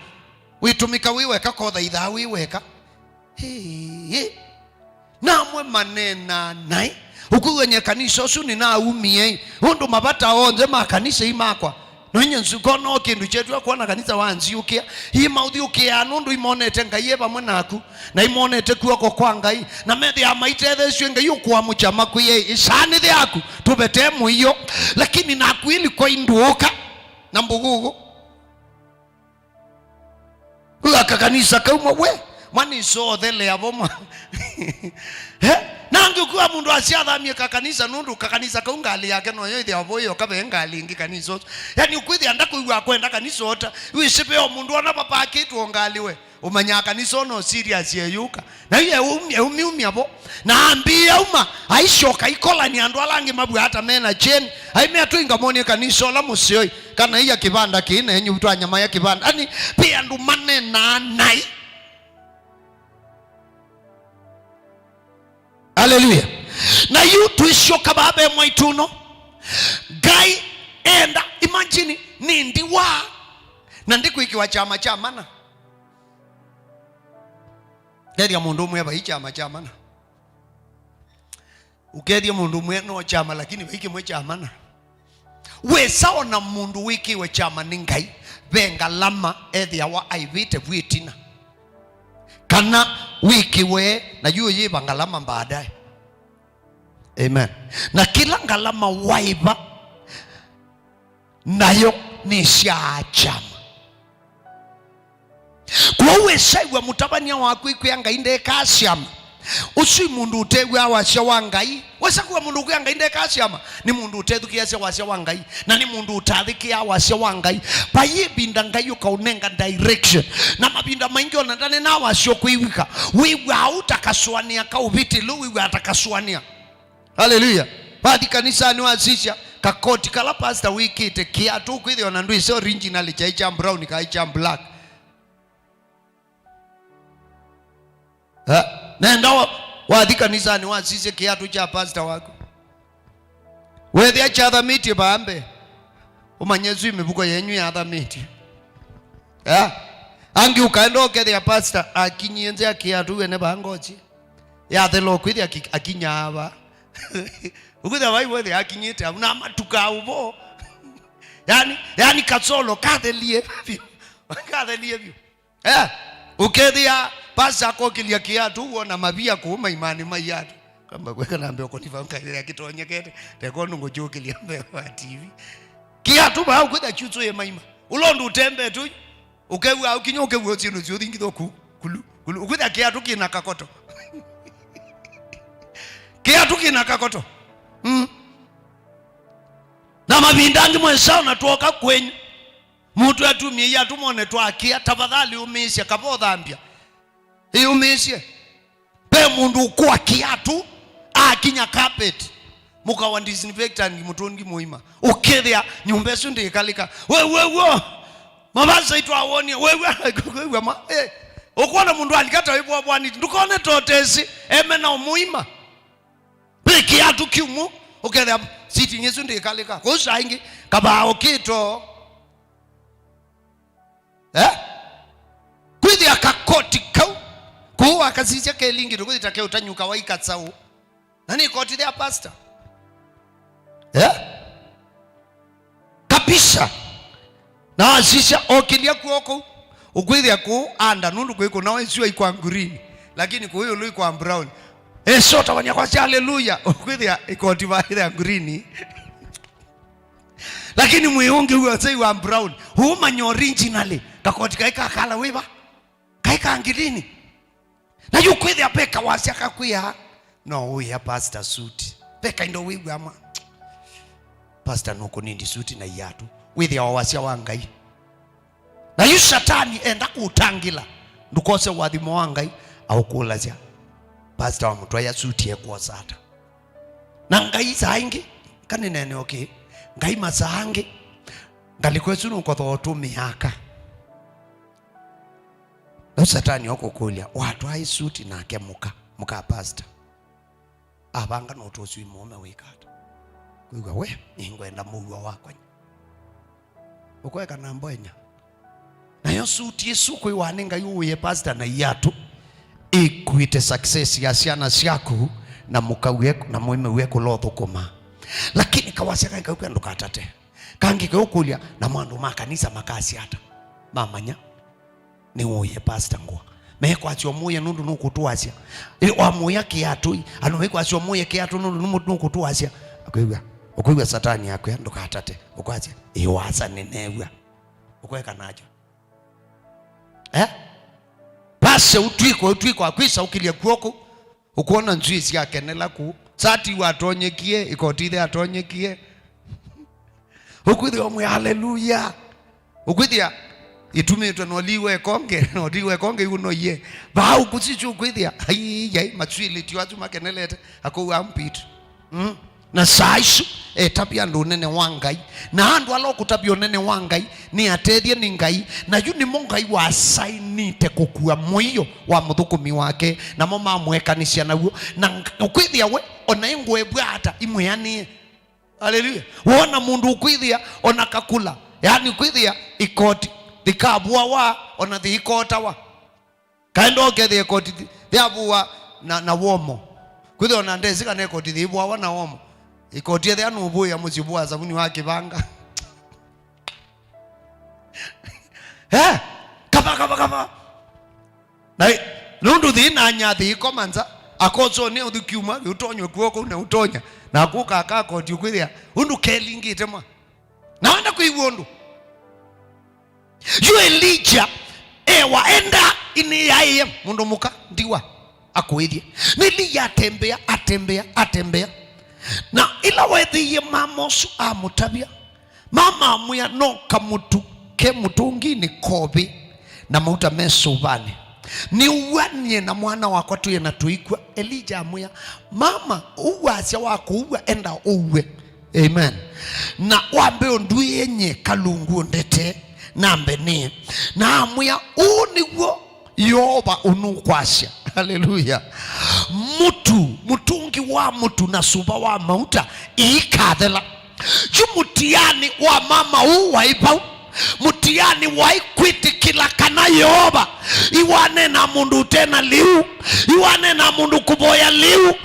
wĩtũmĩka wĩ weka, kothaithaa wĩ weka. Ĩĩ. Namwe maneenaa naĩ, ũkwĩw'a nye kanisa ũsu nĩnaumie, ũndũ mavata onthe ma kanisa i makwa. No inyie nzukona o kĩndũ kyetw'a kwona kanisa wanziũkĩa. Ii maũthiũkĩaa nũndũ imonete Ngai e vamwe naku, na imonete kw'oko kwa Ngai, na methĩaa maitetheesw'e Ngai ũkũamũkya makwĩe, ĩsaanĩthĩ yaku tũvetee mũio. Lakini naku ili kwa indũũka na mbũgũgũ. Aka kanisa kauma we, mwana iso othelea vo mwa. Eh? Na angĩ ũkwĩw'a mũndũ asyathamie kakanisa nũndũ kakanisa kau ngalĩ yake noyo ĩthĩawa vo ĩyo kave ngalĩ ĩngĩ kanisa ũsu. Yani ũkwĩthĩa ndakwĩw'a kwenda kanisa ota. Wĩsĩ ve o mũndũ ona vapakĩtwe o ngalĩ we. Ũmanyaa kanisa ũno serious yeyũka. Na iye eumi-, eumiumya vo. Na ambĩĩa uma, aisyoka ikolani andũ ala angĩ mavw'a ata mena kyeni. Aimea tũingamonie kanisa ũla mũseoi. Kana iya kĩvanda kĩĩ na enyu twanyamaya kĩvanda. Ani, ve andũ maneenaa naĩ. Aleluya. Na yu twĩsyoka vaa ve mwaitũ ũno. Ngai enda, imagine, nĩ ndiwa na ndikwĩkĩwa kyama kya mana. Kethĩa mũndũ ũmwe vai kyama kya mana. Ũkethĩa mũndũ ũmwe no kyama, lakini vai kĩmwe kya mana. Wĩsa ona mũndũ wĩkĩwe kyama nĩ Ngai, ve ngalama ethĩawa aivĩte vu ĩtina. Kana wĩkĩwe, na yu ũyĩva ngalama baadaye. Amen. Na kĩla ngalama waĩva, nayo nĩsyaa kyama. Kwoou wĩsaĩw'a mũtavany'a waku ĩkwĩa Ngai ndekaa syama. Ũsu ĩ mũndũ ũtew'aa wasya wa Ngai. Wesa kwĩw'a mũndũ ũkwĩa Ngai ndekaa syama, nĩ mũndũ ũtethukĩĩasya wasya wa Ngai, na nĩ mũndũ ũtathĩkĩaa wasya wa Ngai. Vai ĩvinda Ngai ũkaũnenga direction, na mavinda maingĩ ona ndanenaa wasya ũkwĩw'ĩka, wĩw'aa ũu ta kasũanĩa ka ũvĩtĩlo, wĩw'aa ta kasũanĩa. Haleluya. Wathi kanisanĩ wasisya kakoti kala pastor wĩkĩte kĩatũ, ũkwĩthĩwa na ndwĩsĩ original kyaĩ kya brown, kaĩ kya black. Ha? Nenda wa-, wathi kanisanĩ wasisye kĩatũ kya pastor waku. Wethĩa kyathamĩtye vaa mbee, ũmanye ĩsu ĩ mĩvuko yenyu yathamĩtye. Ha? Angĩ ũkaenda ũkethĩa pastor akinyie nzĩa kĩatũ wene vaa ngosi. Yathela ũkwĩthĩa aki-, akinyaa vaa. Ũkwĩthĩa vai wethĩa akinyĩte au na matuka ũvo. Yani, yani kasolo kathelie. Kathelie vyũ. Eh, ũkethĩa pastor akokĩlya kĩatũ, wona mavia kũu maimanĩ ma iatũ. Kamba kweka nambe ũkoniva nkathĩa kĩtonyekete, teko nũngũkyũkĩlya mbee wa T V. Kĩatũ vaa ũkwĩtha kyutsũye maima. Ũla ũndũ ũtembete ũyu, ũkew'a ũkinya ũkew'a syĩndũ syũthingithwa ku, kulu, kulu. Ũkwĩtha kĩatũ kĩna kakoto. Kĩatũ kĩna kakoto. Mm. Na mavinda angĩ mwĩsao na twoka kwenyu. Mũtwe atumie iatũ mone twakĩa, tafadhali ũmĩĩsya kava ũthambya. Ĩyũmĩĩsye. Ve mũndũ ũkũa kĩatũ, akinya carpet. Mũkawa disinfectant mũtũngi mũima. Ũkethĩa nyũmba ĩsu ndĩkalĩka. We, we, we. Mavasa itwawonie. We, we. Kwĩw'a ma. Eh. Ũkwona mũndũ alika ta wĩvwavwanĩte. Ndũkone totesi. Eme na ũmũima. Ve kĩatũ kĩumũ. Ũkethĩa sitting ĩsu ndĩkalĩka. Kũu saa ingĩ. Kavaa ũkĩto. Eh? Kwĩthĩa kakoti kau, kũu wakasisya kelingito, kwĩthĩ ta keũtanyuka waika saũ. Na nĩ koti ya pastor. Eh? Kabisa. Na wasisya okĩlya kuo kũu, ũkwĩthĩa kũu anda, nũndũ kwĩ kũna wĩsua ikwa green, lakini kũu ĩũlũ ikwa brown. Esota wanya kwasya haleluya, ũkwĩthĩa ikoti vaĩthĩa green. Lakini mwĩ ũngĩ wĩw'a ũsei wa brown. Ũmanya originally. Kakoti kaĩ ka kala wĩva? Kaĩ ka ngirini. Na yu kwĩthĩa peka wasya kakwĩa. No ũya pastor suit. Peka indo wĩw'a ma. Pastor nũkũnindi suit na iatũ. Wĩthĩa wa wasya wa Ngai. Na yu Satani enda kũtangĩla, ndũkose ũathimo wa Ngai, aũkũlasya, "Pastor wa mũtwaĩa suti ekwosa ata?" Na Ngai saa ingĩ, kanĩnene okay, Ngai masaa angĩ, ngalĩko ĩsu nũkotha ũtũmĩaka. Na Satani okũkũlya, "Watwaĩ suti nake mũka, mũka pastor?" Avanga na ũtũswĩ mũũme wĩka ata? Kwĩw'a we, nĩngwenda mũuo wakwa. Ũkweka na mbonya. Nayo suti ĩsu kwĩwa nĩ Ngai ũwĩe pastor na iatũ ĩkuĩte success ya syana syaku na mũkauye na mũĩmĩwe kũla ũthũkũma. Lakini kawasya kaĩ kaukwĩa ndũkatate. Kangĩ keũkũlya na mwandũ ma kanisa makasya ata? Mamanya. Nĩwũye pastor ngũa. Mekwasya ũmũye nũndũ nũkũtũasya. Ĩ, wamũya kĩatũ ĩ. Andũ mekwasya ũmũye kĩatũ nũndũ nũmũ-, nũkũtũasya. Akwĩw'a. Ũkwĩw'a Satani akwĩa ndũkatate. Ũkwasya, "Ĩ wasa nĩneew'a." Ũkweka nakyo. Eh? Pase ũtwiko, ũtwiko akwisa ũkĩlya kuoko. Ũkwona nzw'ĩĩ syakenela kũu. Sati watonyekie, ĩkoti ithe atonyekie. Ũkwĩthĩa ũmwe, "Haleluya." Ũkwĩthĩa ĩtumĩtwe na ũlii wa ĩkonge, na ũlii wa ĩkonge iu noiye. Vaa ũkũsisya ũkwĩthĩa, "Ai, ai, maswĩlĩtyo asu makenelete, akou ampit." Mm. Na saa isu, etavya andũ ũnene wa Ngai. Na andũ ala ũkũtavya ũnene wa Ngai, nĩ atethye nĩ Ngai. Na yu nĩmo Ngai wasainĩte kũkua mũio wa mũthũkũmi wake, namo mamũekanĩsya naw'o. Na ng-, ũkwĩthĩa we, ona ĩngũevw'a ata, imwĩanĩe. Haleluya. Wona mũndũ ũkwĩthĩa, ona kakula. Yaani ũkwĩthĩa, ikoti, thikavũawa, ona thiikotawa. Kaenda ũkethĩa ĩkoti thi-, yavũwa na, na womo. Kwĩthĩa ona ndesĩ kana ĩkoti yĩvũawa na womo. Ĩkoti ethĩa nũvũĩa mũsyĩ vũa savuni wa kĩvanga. Eh? Kava, kava, kava. Na ĩ-, nũndũ thĩ na nyathĩ ĩkoma nza, akosone ũthu kiuma, ũtonywe kuo kũu na ũtonya. Na kũka aka koti ũkwĩthĩa. Ũndũ kelingĩte mwa. Na wenda kwĩw'a ũndũ. Yu Elija ewa enda inĩyaĩe mũndũ mũka ndiwa akũĩthye. Na Elija atembea, atembea, atembea. Na ĩla weethĩie mama ũsu amũtavya, mama amwĩa, "No kamũtu ke mũtũnginĩ kovĩ na mauta me sũvanĩ. Nĩw'a nyie na mwana wakwa twĩe na tũikw'a." Elija amwĩa, "Mama, ũu wasya wa kũuw'a, enda ũuwe." Amen. Na wambe ũndwĩe nyie kalungu ũndetee, nambe nĩe. Na amwĩa, "Ũũ nĩw'o Yeova ũnũkwasya." Haleluya. "Mũtu, mũtũngi wa mũtu na suva wa mauta iikathela." Yu mũtiani wa mama ũũ waĩ vau. Mũtiani waĩ kwĩtĩkĩla kana Yeova Iwanena mũndũ ũtena lĩu, iwanena mũndũ kũvoya lĩu,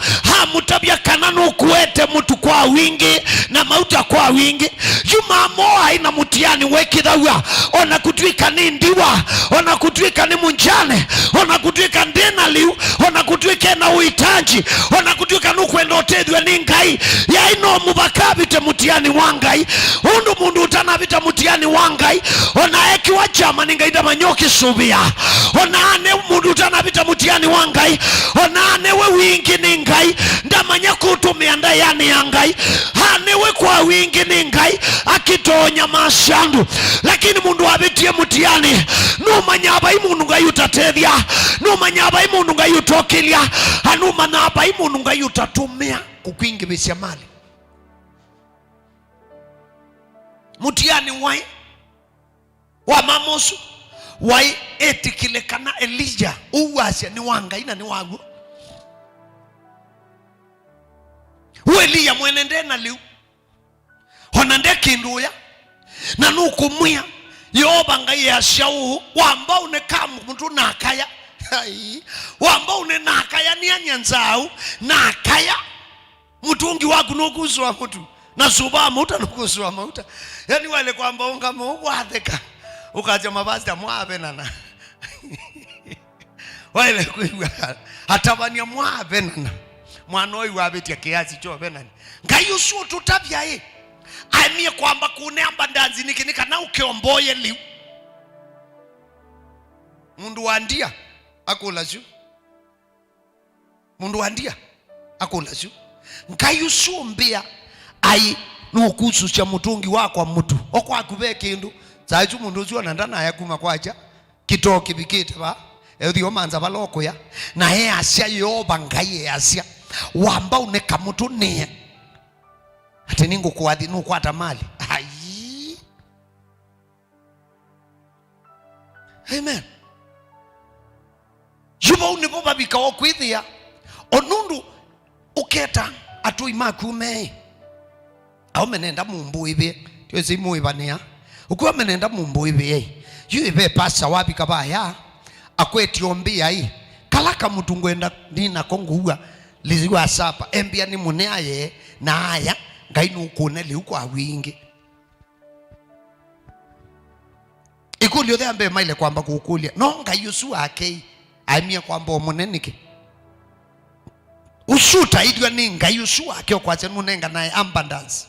amũtavya kana nũkuete mũtu kwa wingĩ na mauta kwa wingĩ. Yu mamo aĩ na mũtiani wekĩthaw'a, ona kũtw'ĩka nĩ ndiwa, ona kũtw'ĩka nĩ mũnjane, ona kũtw'ĩka ndĩna lĩu, ona kũtw'ĩka ena ũitanji, ona kũtw'ĩka nũkwenda ũtethw'a nĩ Ngai, yaĩ no mũvaka avĩte mũtiani wa Ngai. Ũndũ mũndũ ũtanavĩta mũtiani wa Ngai, ona ekĩwa kyama nĩ Ngai, ndamanya ũkĩsũvĩa. Ona nĩ mũndũ ũtanavĩta mũtiani wa Ngai, ona nĩwe wingĩ nĩ Ngai, ndamanya kũtũmĩa ndaĩanĩ ya Ngai. Anĩwe kwa wingĩ nĩ Ngai, akĩtonya masya andũ. Lakini mũndũ avĩtie mũtiani, nũmanyaa vai mũndũ Ngai ũtatethya, nũmanyaa vai mũndũ Ngai ũtokĩlya, anũmanyaa vai mũndũ Ngai ũtatũmĩa kũkwingĩvĩsya mali. Mũtiani waĩ wa mama ũsu waĩ etĩkĩle kana Elija ũu wasya nĩ wa Ngai na nĩ wa w'o. Ũ Elija mwene nde na lĩu, ona nde kĩndũ ũya, na nũkũmwĩa Yeova Ngai easya ũũ, wamba ũne ka mũtũ nakaya. Ai, wamba ũne nakaya, nĩany'a nzaũ nakaya. Mũtũngi waku nũkusũa mũtu, na suva wa mauta nũkusũa mauta. Yani, waĩle kwamba ũngama ũu watheka, ũkasya, "Mavasita mwavenana." Waĩle kwĩw'a atavany'a mwavenana. Mwana ũyu wavĩtya kĩasi kyovenani. Ngai ũsu ũtũtavya ĩ, aemie kwamba kũneamba ndanzi nĩkĩ? Nĩ kana ũkeomboye lĩu. Mũndũ wa ndia akũla syu. Mũndũ wa ndia akũla syu. Ngai ũsu ũmbĩa aĩ nũkususya mũtũngi wakwa mũtu. O kwaku ve kĩndũ. Saa isu mũndũ ũsu ona ndanaya kuma kwakya. Kĩtoo kĩvikĩte va. Euthi omanza vala ũkũya. Na easya Yeova Ngai easya, wamba ũne kamũtũ nĩe. Atĩ nĩngũkũathi nũkwata mali. Ai. Amen. Yu vau nĩvo vavika o kwĩthĩa, o nũndũ ũketa atũi maku meĩ. Aũme nenda mũmbũĩvĩe, twĩsĩ mũĩvanĩa. Ũkw'a menenda mũmbũĩvĩe. Yu ĩve pasta wavika vaya, akwetye ũmbĩa ĩ, kala kamũtu ngwenda nĩ nako ngũua lĩu wa sapa, embĩa nĩ mũneaye na aya, Ngai nũkũne lĩu kwa wingĩ. Ĩkũlyo ya mbee maĩle kwamba kũkũlya, no Ngai ũsu wake ĩ, aemie kwamba ũmũne nĩkĩ? Ũsu ũtaĩthw'a nĩ Ngai ũsu wake ũkwasya nũnenganae abundance.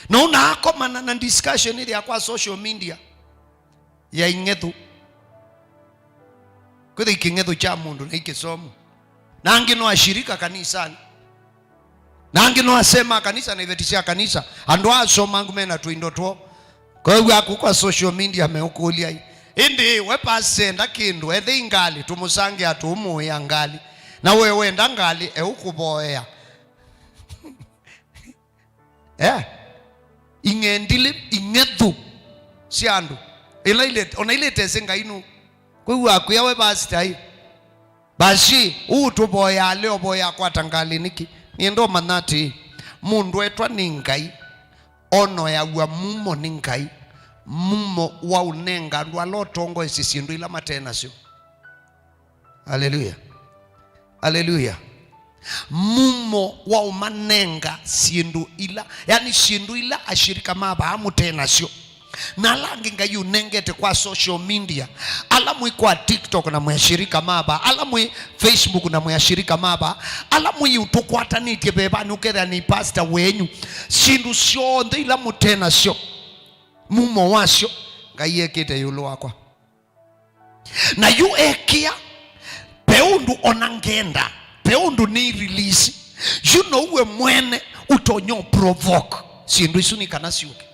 Na ũnaakomana na discussion ĩthĩa kwa social media ya ing'ethu. Kwĩthĩ kĩng'ethu kya mũndũ nĩ kĩsomu. Na angĩ no ashirika kanisani. Na angĩ no asee ma kanisa na iveti sya kanisa. Andũ aa asomangu mena tũindo twoo. Kwa hiyo aku kwa social media meũkũlya ĩ, ĩndĩ we pastor enda kĩndũ, ethei ngalĩ, tũmũsangĩa tũũmũĩa ngalĩ. Na we wenda ngalĩ, eũkũvoea. Eh? Ing'endilĩ, ing'ethu sya andũ. Ila ile, ona ile itesĩ Ngai nũ. Kwa hiyo akwĩa we pastor ĩ. Basi, ũũ tũvoyaa leo, voya kwata ngalĩ nĩkĩ? Nĩenda ũmanya atĩ, mũndũ etwa nĩ Ngai, onoeaw'a mumo nĩ Ngai, mumo wa ũnenga andũ ala ũtongoesye syĩndũ ila mate nasyo. Aleluya. Aleluya. Mumo wa ũmanenga syĩndũ ila, yani syĩndũ ila ashirika ma vaa mũte nasyo. Na ala angĩ Ngai ũnengete kwa social media, ala mwĩ kwa TikTok na mwĩ ashirika ma vaa, ala mwĩ Facebook na mwĩ ashirika ma vaa, ala mwĩ ũtũkwatanĩtye vevanĩ ũkethĩa nĩ pastor wenyu, syĩndũ syonthe ila mũte nasyo, mumo wasyo Ngai ekĩte ĩũlũ wakwa. Na yu ekĩa, ve ũndũ ona ngenda, ve ũndũ nĩ release, yu no we mwene ũtonya provoke syĩndũ isu nĩ kana syũke.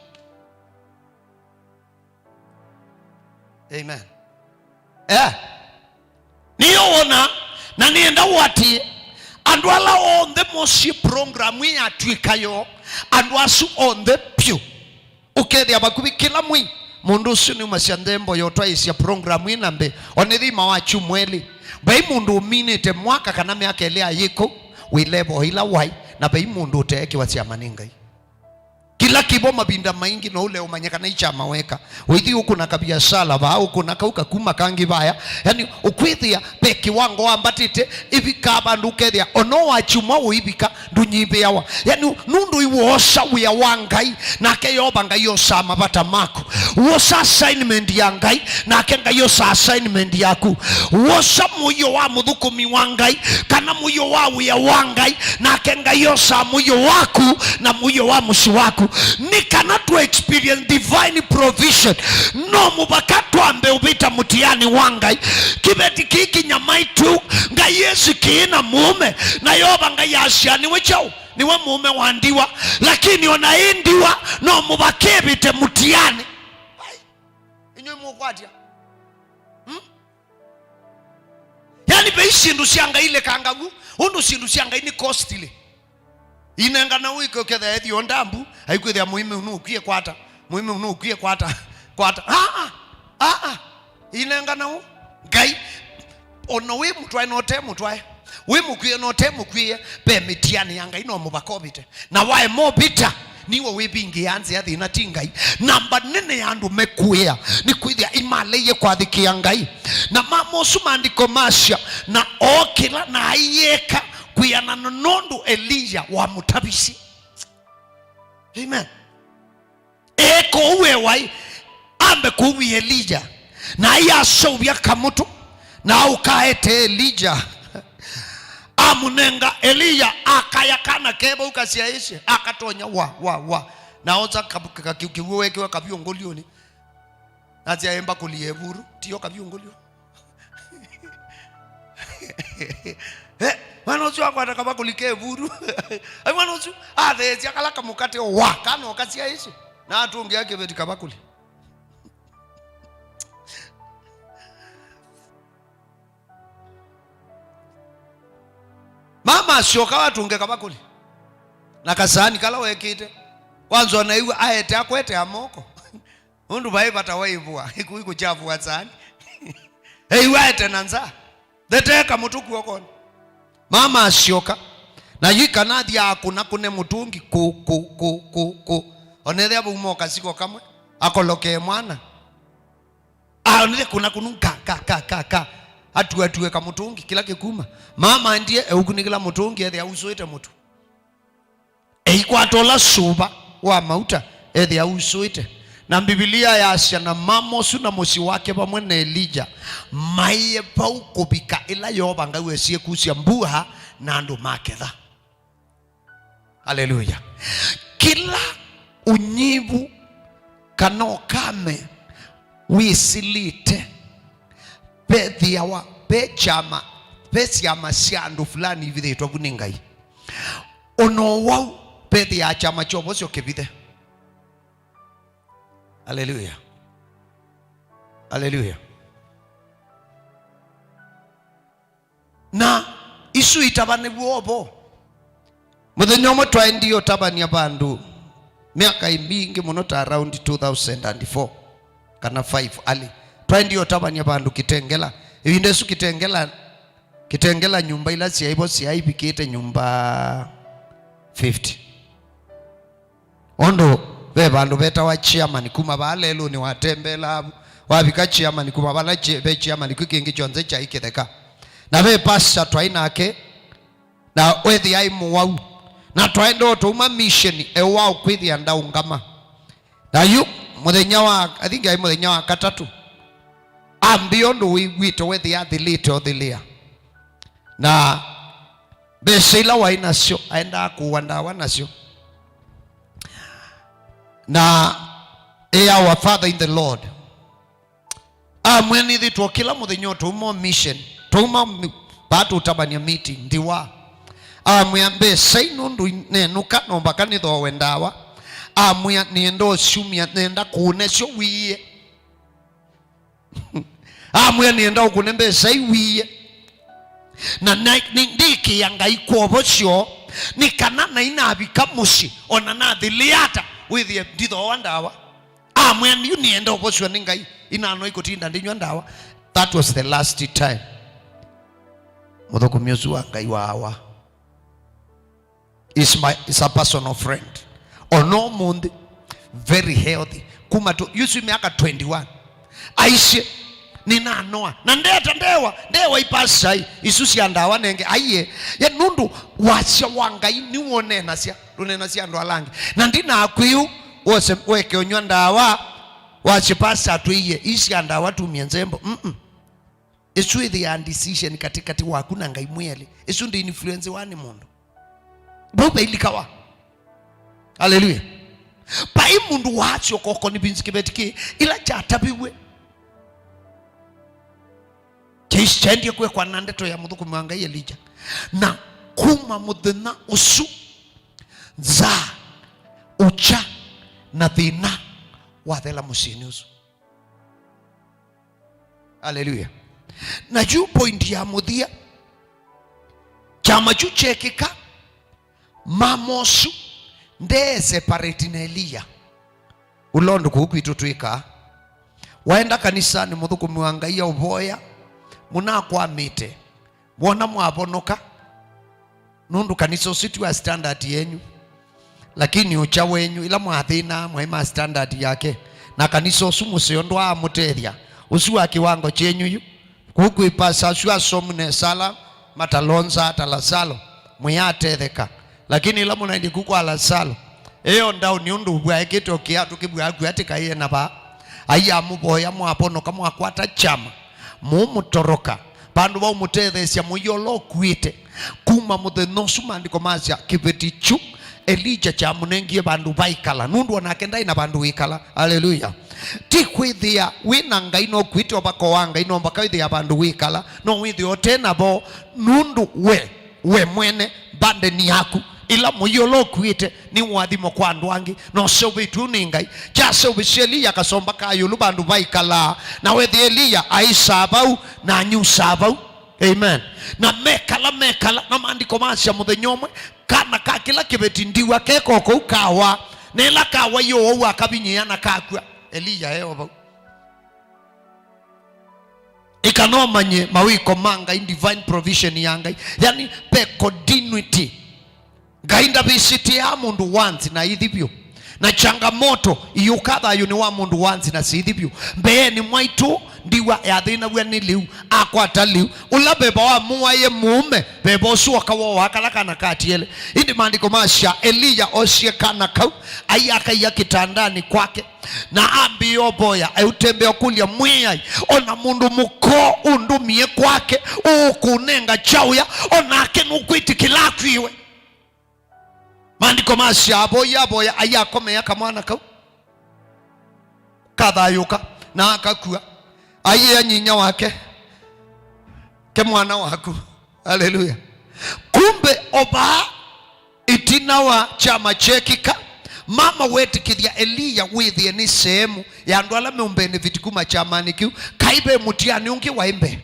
Amen. Eh. Nĩyo wona, na nĩenda ũatĩe, andũ ala onthe mosie program ĩ yatw'ĩka yo, andũ asu onthe pyũ. Ũkethĩa vakuvĩ kĩla mwei, mũndũ ũsu nĩumasya nthembo ya ũtwaĩĩsya program ĩ na mbee, o nĩ thima wa kyumwa elĩ. Vai mũndũ ũminĩte mwaka kana myaka elĩ ayĩ kũu, wĩ level ĩla waĩ, na vai mũndũ ũteekĩwa syama nĩ Ngai. Ila kĩvo mavinda maingĩ no ũle ũmanye kana ikyama weka. Ũithi ũkũna kaviasala vaa, ũkũna kau kakuma kangĩ vaya. Yani, ũkwĩthĩa ve kĩwango wambatĩte, ĩvikaa vandũ ũkethĩa, ona wakyumwa ũivika, ndũnyivĩawa. Yani, nũndũ iwoosa wĩa wa Ngai, nake Yeova Ngai osaa mavata maku. Wosa assignment ya Ngai, nake Ngai osaa assignment yaku. Wosa mũio wa mũthũkũmi wa Ngai, kana mũio wa wĩa wa Ngai, nake Ngai osaa mũio waku na mũio wa mũsyĩ waku. Nĩ kana tũ experience divine provision, no mũvaka twambe ũvĩta mũtiani wa Ngai. Kĩveti kĩĩ kĩnyamaitu, Ngai esi kĩĩ na mũũme, na Yeova Ngai asya nĩwe kyaũ? Nĩwe mũũme wa ndiwa, lakini ona ĩ ndiwa, no mũvaka ĩvĩte mũtiani. Ai, inyuĩ mũkwatya? Hmm? Yani, vei syĩndũ sya Ngai ilekangagu, ũndũ syĩndũ sya Ngai nĩ costly. Inengana ũikoketha ethio ndambu, aikwĩthĩa mũimeu nũkwie kwata, mũimeu nũkwie kwata, kwata. Aa, aa, inengana ũ. Ngai, ona wĩ mũtwae na ũte mũtwae, wĩ mũkwĩe na ũte mũkwĩe, ve mĩtiani ya Ngai no mũvaka ũvĩte. Na waema ũvĩta, niwe wĩvingĩaa nzĩa thĩna, ti Ngai. Namba nene ya andũ mekũĩa nĩ kwĩthĩa imaleie kwathĩkĩa Ngai. Na mama ũsu maandĩko masya, na ookĩla na aieka kwĩanana nũndũ Elija wamũtavisye. Amen. Eka ũu e wai, ambe kũwia Elija. Na ai aseũvya kamũtũ, na aũka aete Elija. Amũnenga Elija, akaya kana ke vau kasyaĩsye, akatonya wa, wa, wa. Na osa ka-, ka-, ka-, kĩw'ũ wekiwa kavyũ ngũliũnĩ. Nasya ĩ mbakũli ya ĩvuru, tiyo kavyũ ngũliũ. Eh, mwana ũsu akwata kavakũli ke ĩvuru. Ai, mwana ũsu atheesya kala kamũkate o wa, kana ũkasyaĩsye. Na atũngĩa kĩveti kavakũli. Mama asyoka watũnge kavakũli na kasaani kala wekĩte. Kwanza onaĩw'a aete akwete amoko. Nũndũ vai vata wa ĩvũa, ĩkũi kũkyavũa saani. Eiw'a aete na nza. Ndeteeka mũtũ kw'okonĩ. Mama asyoka. Na yu ikanathi akũna kũne mũtũngi kũ, kũ, kũ, kũ, kũ. Onethĩa vau mo kasiko kamwe. Akolokee mwana. Aonethe kũna kũnu ka, ka, ka, ka, ka. Atue, atue kamũtũngi, kĩla kĩkuma. Mama endie, eukunĩkĩla mũtũngi, ethĩa usũĩte mũtu. Eikwata ũla suva wa mauta, ethĩa usũĩte. Na Mbivilia yasya, na mama ũsu na mũsyĩ wake vamwe na Elija, maĩe vau kũvika ĩla Yeova Ngai wesie kusya mbua na andũ maketha. Haleluya. Kĩla ũnyivu kana ũkame wĩsĩlĩte, vethĩawa ve kyama, ve syama sya andũ fulani ivithĩtwe vu nĩ Ngai. Ona o wau, vethĩaa kyama kya ũvosyo kĩvithe. Haleluya. Haleluya. Na isu itavanĩw'e o vo. Mũthenya ũmwe twaendie ũtavany'a vandũ, myaka ĩmbingĩ mũno, ta around two thousand and four kana five early. Twaendie ũtavany'a vandũ Kitengela. Ĩvinda ĩsu Kitengela, Kitengela nyũmba ila syaĩ vo syaivikĩte nyũmba fifty. Ũndũ ve vandũ vetawa Chairman kuma vaa lelũnĩ watembeelaa vu, wavika Chairman kuma vala chi-, ve Chairman kwĩ kĩngĩ kyonthe kyaĩ kĩtheka. Na ve pastor twaĩ nake, na wethĩa aĩ mũwau. Na twaendee tũuma mission ewa ũkwĩthĩa ndaũngama. Na yu mũthenya wa, I think aĩ mũthenya wa katatũ, ambĩa ũndũ wĩw'ĩte wethĩa athilĩte ũthilĩa. Na mbesa ila waĩ nasyo, aendaa kũũa ndawa nasyo. Na ĩ our Father in the Lord. Amwĩa nĩthĩtwe kĩla mũthenya ũtũuma mission, tũuma mi-, vaa tũtavany'a meeting, ndiwa. Amwĩa mbesa ii nũndũ nenũka no mbaka nĩthoowe ndawa. Amwĩa nĩenda ũsyumya, nenda kũũne syo wiie. Amwĩa nĩenda ũkũne mbesa ii wiie. Na, na nĩ-, ndĩkĩa Ngai kwovosyo, nĩ kana nainavika mũsyĩ, ona nathilĩa ata, wĩthĩe ndithooa ndawa. Amwĩa, yu nĩenda ũvosw'a nĩ Ngai, inanoi kũtinda ndĩnyw'a ndawa. That was the last time mũthũkũmi ũsu wa Ngai waawa. Is my, is a personal friend. Ona ũmũnthĩ, very healthy. Kuma tũ, yu syu myaka twenty-one. Aisye, "Nĩnanoa." Na ndeta ndewa, ndewa ipasai, isu sya ndawa nenge. Aiye, ye nũndũ wasya wa Ngai nĩwonenasya, ndũnenasya andũ ala angĩ. Na ndinakwĩu, wose, weke ũnywa ndawa, wasye, "Pastor, atwĩie, ii sya ndawa tumie nzembo." Mm-mm. Ĩsu ĩthĩaa decision katĩkatĩ waku na Ngai mwĩeli. Ĩsu ndĩ influence wa nĩ mũndũ. Vau vailikawa. Haleluya. Vai mũndũ waasyoka ũkonvince kĩveti kĩ ila kyataviw'e. Kyaendie kwĩkwa na ndeto ya mũthũkũmi wa Ngai Elija. Na kuma mũthenya ũsu, nzaa, ũkya, na thĩna wathela mũsyĩnĩ ũsu. Haleluya. Na yu point ya mũthia, kyama kyu kyekĩka, mama ũsu ndee separate na Eliya. Ũla ũndũ kũu kwitũ twĩkaa. Waenda kanisanĩ, mũthũkũmi wa Ngai aũvoya, mũnakwamĩte, wona mwavonoka, nũndũ kanisa ũsu ti wa standard yenyu. Lakini ũkya wenyu, ĩla mwathĩnaa, mwaĩ ma standard yake, na kanisa ũsu mũseo ndwaamũtethya, ũsu wa kĩwango kyenyu yu. Kũu kwĩ pasa asu asomu nesa ala matalonzaa ta Lasalo, mwĩatetheka. Lakini ĩla mũnaendie kũu kwa Lasalo, ĩyo ndaũni ũndũ ũvwaĩkĩte ũkĩa tũkĩvwaa kw'o atĩ kaĩ ena vaa. Aiamũvoya, mwavonoka, mwakwata kyama, mũũmũtoroka, vandũ va ũmũtetheesya mũio ũla ũkuĩte. Kuma mũthenya ũsu, maandĩko masya kĩveti kyu Elija kyamũnengie vandũ vaikala, nũndũ onake ndaĩ na vandũ wĩkala. Haleluya! Ti kwĩthĩa wĩ na Ngai na ũkuĩte ũvaka wa Ngai, no mpaka wĩthĩa vandũ wĩkala, no wĩthĩa ũte navo, nũndũ we, we mwene, mbandeni yaku, ĩla mũio ũla ũkuĩte nĩ ũathimo kwa andũ angĩ, na ũseũvĩtw'e nĩ Ngai. Kyaseũvĩsye Eliya kasomba ka ĩũlũ vandũ vaikalaa, na wethĩa Eliya aisaa vau na anyusaa vau. Amen. Na mekala, mekala, na maandĩko masya mũthenya ũmwe, kana ka kĩla kĩveti ndiwa keko kũu kawa, na ĩla kawa yĩũwau akavinyĩa na kakw'a. Eliya e o vau. Ĩkana ũmanye mawĩko ma Ngai, divine provision ya Ngai. Yani, ve continuity. Ngai ndavĩsĩtĩaa mũndũ once na aithi vyũ. Na changamoto iyũka thayũnĩ wa mũndũ once na siithi vyũ. Mbeenĩ mwaitũ, ndiwa yathĩnaw'a nĩ lĩu, akwata lĩu. Ũla veva wamũaie mũũme, veva ũsu oka wooaa kala kana ka tiele. Ĩndĩ maandĩko masya, Eliya osie kana kau, ai akaia kĩtandanĩ kwake. Na ambĩĩa ũvoya, eũtembea ũkũlya, Mwĩai, ona mũndũ mũko ũndũmie kwake, ũũkũnenga kyaũya, onake nũkwĩtĩkĩla akw'ĩwe. Maandĩko masya, avoya, avoya, ai akomea kamwana kau, kathayũka, na akakw'a. Aiĩa nyinya wake, ke mwana waku. Haleluya. Kumbe, o vaa ĩtina wa kyama kyekĩka, mama wetĩkĩthya Eliya wĩthĩe nĩ sehemu ya andũ ala meũmbenefiti kuma kyamanĩ kĩu. Kaĩ ve mũtianĩ ũngĩ waĩ mbee?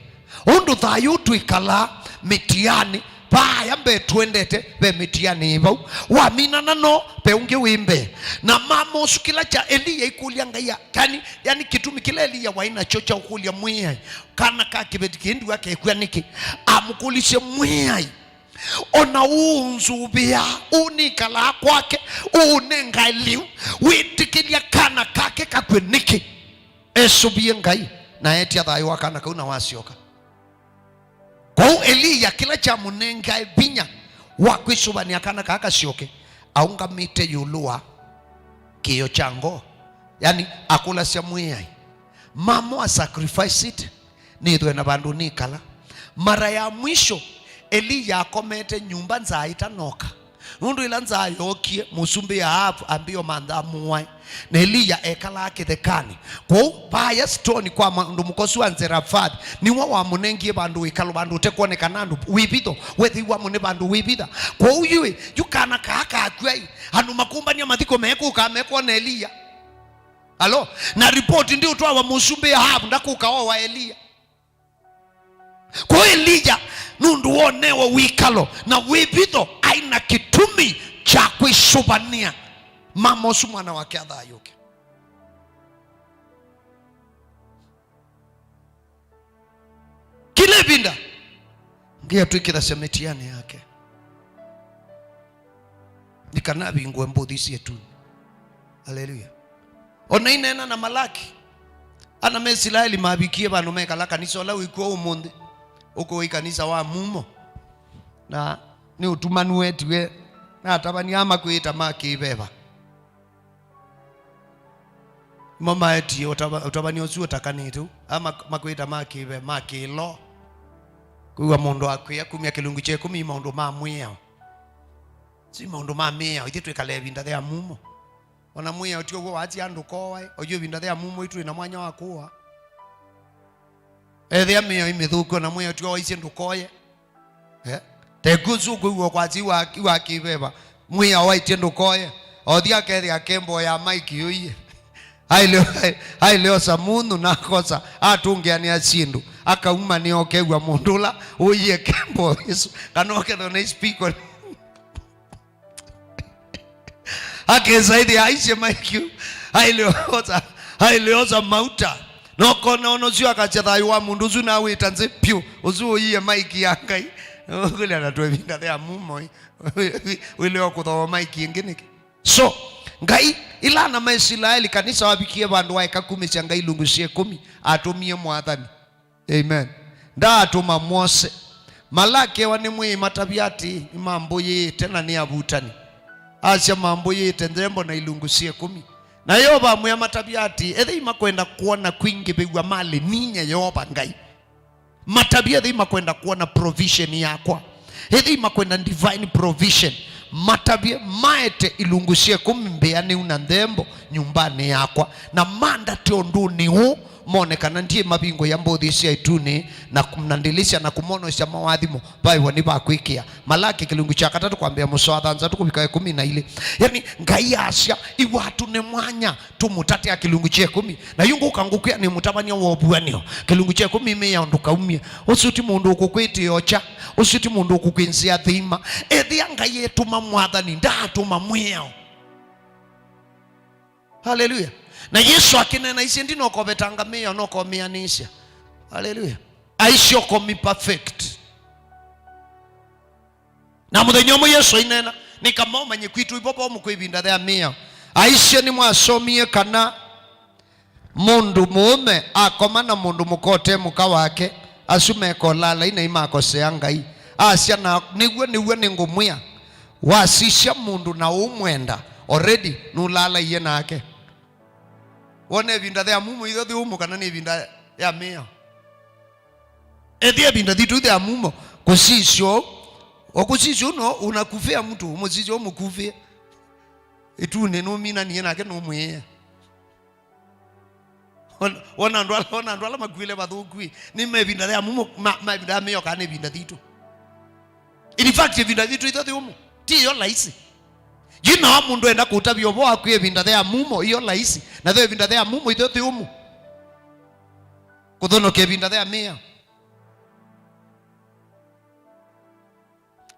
Ũndũ thayũ twĩkalaa mĩtianĩ, vaya mbee tũendete, ve mĩtianĩ ĩ vau. Waminana no, ve ũngĩ wĩ mbee. Na mama ũsu kĩla kya Eliya ikũlya Ngai ya, yani, yani kĩtumi kĩla Eliya waĩ nakyo kya ũkũlya Mwĩai, kana ka kĩveti kĩĩ ndiwa kekw'a nĩkĩ? Amũkũlisye, Mwĩai, ona ũũnzũvĩaa, ũnĩkalaa kwake, ũũnengae lĩu, wĩtĩkĩlya kana kake kakw'e nĩkĩ? Esũvie Ngai, na etya thayũ wa kana kau na wasyoka. Kwoou Eliya kĩla kyamũnengae vinya wa kwĩsũvanĩa kana kaa kasyoke, aũngamĩte ĩũlũ wa kĩĩo kya ngoo, yani, akũlasya Mwĩai, mama, a sacrifice it, nĩthwe na vandũ nĩkala. Mara ya mwisho Eliya akomete nyũmba nzaa ĩtanoka, nũndũ ĩla nzaa yookie, mũsumbĩ Ahavu ambĩĩa ũmantha amũae, na Eliya ekalaa kĩthekanĩ. Kwoou vaaya sitoni kwa mũndũ mũka ũsu wa Nzerefathi, nĩwe wamũnengie vandũ wĩkalo, vandũ ũtekwonekana andũ, wĩvitho, wethĩiwa mũnĩ vandũ wĩvitha. Kwoou yu, yu kana kaa kakw'a-ĩ, andũ makũmbany'a mathiko mekũka mekwona Eliya. Alo, na ripoti ndiũtwawa mũsumbĩ Ahavu ndakũka owa Eliya. Kwa Eliya, nũndũ wonewe wĩkalo na wĩvitho, aĩ na kĩtumi kya kwĩsũvanĩa mama ũsu mwana wake athayũke. Kĩla ĩvinda, Ngai atwĩkĩthasya mĩtianĩ yake. Nĩ kana avingũe mbũthi syĩ ĩtunĩ. Haleluya. O na ineena na Malaki, ana ma Isilaeli mavikie vandũ mekala kanisa ũla wĩkw'o ũmũnthĩ, ũkũĩ kanisa wa mumo. Na nĩ ũtumanu wetiwe na atavany'a aa makwĩĩta ma kĩveva. Nĩmo maetie ũtava-, ũtavany'a ũsu ũtakanĩte ũu. Aa mak-, makwĩĩta ma kĩve-, ma kĩlo. Kwĩw'a mũndũ akwĩa kumya kĩlungu kya ĩkũmi maũndũ ma mwĩao. Si maũndũ ma mĩao, ithyĩ twĩkale ĩvinda ya mumo. Ona mwĩao ti ũw'o watia ndũkoae, oyu ĩvinda ya mumo itwĩ na mwanya wa kũa. Ethĩa mĩao ĩ mĩthũku, ona mwĩao ti waisye ndũkoye. Eh? Teku ũsu ũkwĩw'a kwasya wa, wa kĩveva, mwĩao waitye ndũkoye. Othi akethĩa kembo ya maiki ũiye. Aileo-, aileo samunu na kosa, atũngĩanĩa syĩndũ. Akauma nĩ okew'a mũndũ ũla ũiye kembo ĩsu. Kana okethwa na ispiko. Akesa ĩthĩ aisye maiki, ailiosa, ailiosa mauta. Nokona ono ũsu akasya thayũ wa mũndũ ũsu nawĩta nzĩ pyũ, ũsu ũiye maiki ya Ngai. Ũkũlya na twevinda thea mumoi. Wĩleo kũthooa maiki ĩngĩ nĩkĩ? So, Ngai, ila ana ma Isilaeli, kanisa wavikie vandũ waeka kumĩsya Ngai ilungu sya ĩkũmi, atũmie mwathani. Amen. Ndaatũma Mose. Malaki ewa nĩ mwĩĩ matavya atĩĩ, nĩmambũyĩĩte na nĩ avutani. Asya mambũyĩĩte nthembo na ilungu sya ĩkũmi. Na Yeova amwĩa matavya atĩĩ, ethĩi makwenda kwona kwingĩvĩw'a malĩ ninyie Yeova Ngai. Matavye ethĩi makwenda kwona provision yakwa. Ethĩi makwenda divine provision. Matavye maete ilungu sya ĩkũmi mbĩanĩu na nthembo nyũmbanĩ yakwa. Na mandate ũndũnĩ ũũ, mone kana ndyĩ mavingũya mbũthi sya ĩtunĩ na, na ndĩlĩsya na kũmonosya mawathimo, vaĩwa nĩ va kwĩkĩa. Malaki kĩlungu kya katatũ kwambĩa mũsoa wa thanthatũ kũvika ĩkũmi na ilĩ. Yani, Ngai asya, iwatũne mwanya, tũmũtate a kĩlungu kya ĩkũmi. Na yu ngũka ngũkwĩa nĩ mũtavany'a wa ũvuanĩo. Kĩlungu kya ĩkũmi mĩao ndũkaumye. Ũsu ti mũndũ ũkũkwĩtĩa ũkya. Ũsu ti mũndũ ũkũkwĩnzĩa thĩima. Ethĩa Ngai etũma mwathani, ndaatũma mwĩao. Haleluya. Na Yesũ akĩneena aisye, ndinokovetanga mĩao, nokomĩanĩsya. Haleluya. Aisye ũkomi perfect. Na mũthenya ũmwe Yesũ aineena, nĩ kama ũmanye kwitũ ivo vomũ kwĩ ĩvinda ya mĩao. Aisye, nĩmwasomie kana mũndũ mũũme akoma na mũndũ mũka ũte mũka wake, asu meka ũlaalai na nĩmakosea Ngai. Asya, na nĩw'o, nĩw'o nĩngũmwĩa, wasisya mũndũ na ũũmwenda, already nũlaalaie nake. Wone ĩvinda ya mumo itho thiũmũ kana nĩ ĩvinda ya mĩao? Ethĩa ĩvinda thitũ ithe ya mumo kũsisya ũu. O kũsisya ũu no unakufia mtu, ũmũsisya ũmũkufie. Ĩtunĩ nũminanie nake nũmwĩe. Wona, wona andũ ala, wona andũ ala makuĩle vathũku ĩ, nĩ ma ĩvinda ya mumo, ma, ma ĩvinda ya mĩao kana nĩ ĩvinda thitũ? In fact, ĩvinda thitũ itho thiũmũ. Ti yo laisi. Yu na wa mũndũ enda kũtavya ũvoo waku ĩvinda ya mumo, iyo laisi. Na yo ĩvinda ya mumo itho thiũmũ. Kũthonoka ĩvinda ya mĩao.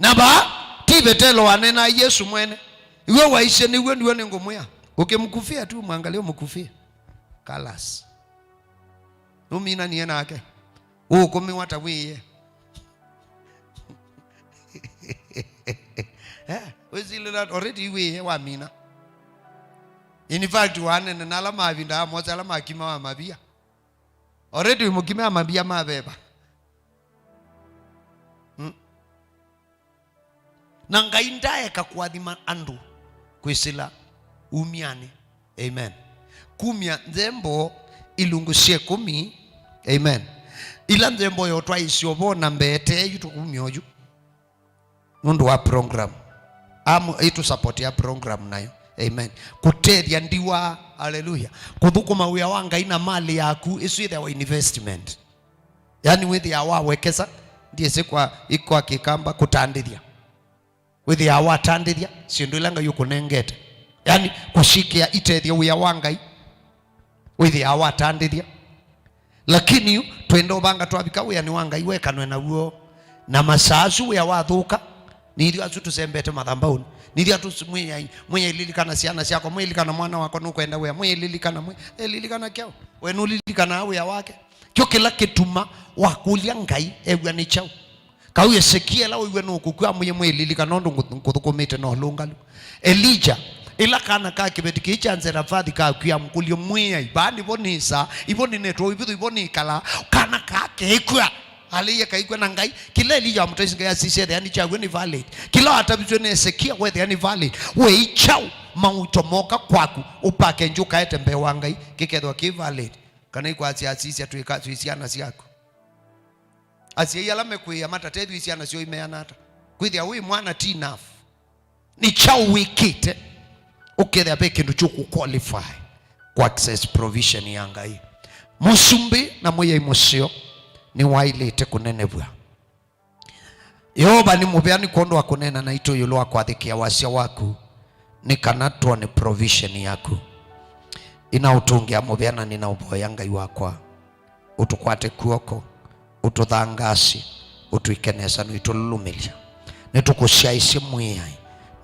Na vaa, ti Vetelo waneenaa, Yesũ mwene. Iwe waisye, nĩw'o, nĩw'o nĩngũmwĩa. Ũkĩmkufia tu, mwangalie ũmũkufie. Kalas. Nũminanie nake. Ũũkũmĩwa ta wĩĩe. Eh, wĩsilĩla already wĩĩe wamina. In fact, wanene na ala mavinda mose ala makimawa mavia. Already wĩ mũkime wa mavia ma veva. Mm. Na Ngai ndaeka kũathima andũ kwĩsĩla umyanĩ. Amen. Kumya nzembo ilungu sya ĩkũmi. Amen. Ila nzembo yo twaisye ũvoo na mbee te yu tũkumya oyu. Nũndũ wa program. Amu, ĩtũ support ya program nayo. Amen. Kũtethya ndiwa. Hallelujah. Kũthũkũma wĩa wa Ngai na mali yaku, ĩsu ĩthĩawa investment. Yani, wĩthĩawa wawekesa, ndiĩsĩ kwa, kwa Kĩkamba, kũtandĩthya. Wĩthĩawa watandĩthya syĩndũ ila Ngai ũkũnengete. Yani, kũsyĩkĩa itethya wĩa wa Ngai. Wĩthĩawa watandĩthya. Lakini yu, twenda ũvanga twavika wĩanĩ wa Ngai wekanwe naw'o. Na masaa asu wĩa wathũka, nĩ ithyĩ asu tũsembete mathambaũnĩ. Nĩ ithyĩ asu mwĩai, mwĩai lilikana syana syakwa, mwĩlilikana mwana wakwa nũkwenda wĩa, mwĩlilikana, mwĩlilikana kyaũ? We nũlilikanaa wĩa wake? Kyo kĩla kĩtuma wakũlya Ngai ew'a nĩ kyaũ? Kau Esekiela ũiwe nũkũkw'a amwĩe, mwĩlilikana ũndũ ngũ-, ngũthũkũmĩte na ũlũngalu. Elija, Ĩla kana ka kĩveti kĩĩ kya Nzerefathi kakw'a, amũkũlye, "Mwĩai, vaa nĩvo nĩsaa, ivo nĩnetwe ũivitho, ivo nĩkalaa?" Kana kaa kekw'a, alĩie kaikw'a na Ngai. Kĩla Elija wamũtaisye Ngai asisye ethĩa nĩ kyaw'o nĩ valid. Kĩla watavisw'e nĩ Esekia wethĩa nĩ valid. Wĩ kyaũ mauto moka kwaku, ũpake ngyũ kaete mbee wa Ngai, kĩkethĩwa kĩ valid? Kana ikwasya asisya twĩka twĩ syana syaku? Asyai ala mekwĩĩa matatethw'e syana syoo imeana ata? Kwĩthĩa wĩ mwana ti enough. Nĩ kyaũ wĩkĩte ũkethĩa ve kĩndũ kĩũkũqualify kũ access provision ya Ngai? Mũsumbĩ na Mwĩai mũseo nĩwaĩlĩte kũnenevw'a. Yeova nĩ mũvea nĩ kwondũ wa kũneena naitũ ĩũlũ wa kwathĩkĩa wasya waku, nĩ kana twone provision yaku. Nĩnaũtũngĩa mũvea na nĩnaũvoya, Ngai wakwa, ũtũkwate kw'oko, ũtũthangaasye, ũtwĩke nesa, nũitũlũlũmĩlya. Nĩtũkũsyaĩĩsye Mwĩai,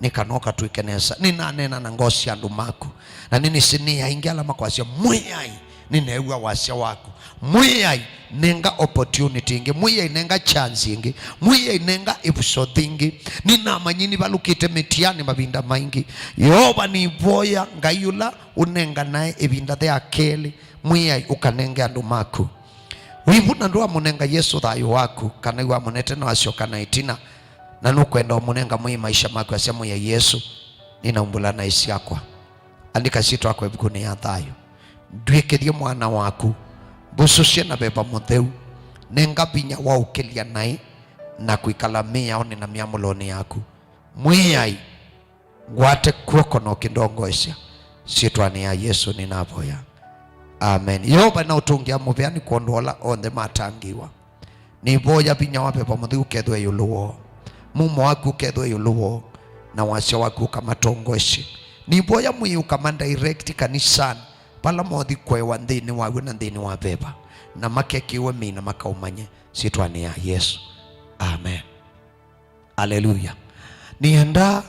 nĩ kana ũkatwĩke nesa. Nĩnaneena na ngoo sya andũ maku, na nĩnĩsĩ nĩ aingĩ ala makwasya, "Mwĩai, nĩneew'a wasya waku." Mwĩai, nenga opportunity ĩngĩ. Mwĩai, nenga chance ĩngĩ. Mwĩai, nenga ĩvuso yĩngĩ. Nĩnamanyie nĩvalũkĩte mĩtianĩ mavinda maingĩ. Yeova, nĩvoya Ngai ũla ũnenganae ĩvinda ya kelĩ, Mwĩai, ũkanenge andũ maku. Wĩvu na ndwamũnenga Yesũ thayũ waku, kana iwamũnete na wasyoka na ĩtina, na nũkwenda ũmũnenga Mwĩai maisha maku, asya, "Mwĩai Yesũ, nĩnaumbũla naĩ syakwa. Andĩka syĩtwa yakwa ĩvukunĩ ya thayũ. Ndw'ĩkĩthye mwana waku. Mbusũsye na Veva Mũtheu. Nenga vinya wa ũkĩlya naĩ na kwĩkala mĩaonĩ na myamũlonĩ yaku. Mwĩai, ngwate kw'oko na ũkĩndongoesya. Syĩtwanĩ ya Yesũ nĩnavoya. Amen." Yeova naũtũngĩa mũvea nĩ kwondũ wa ala onthe matangĩĩwa. Nĩvoya vinya wa Veva Mũtheu ũkethwe ĩũlũ woo. Mumo waku ũkethwe ĩũlũ woo, na wasya waku ũkamatongoesye. Nĩvoya Mwĩai ũkamadirect kanisanĩ, vala mothi kũewa nthĩnĩ waw'o na nthĩnĩ wa Veva, na makekĩwe mĩi na makaũmanye. Syĩtwanĩ ya Yesũ. Amen. Aleluya. Nĩenda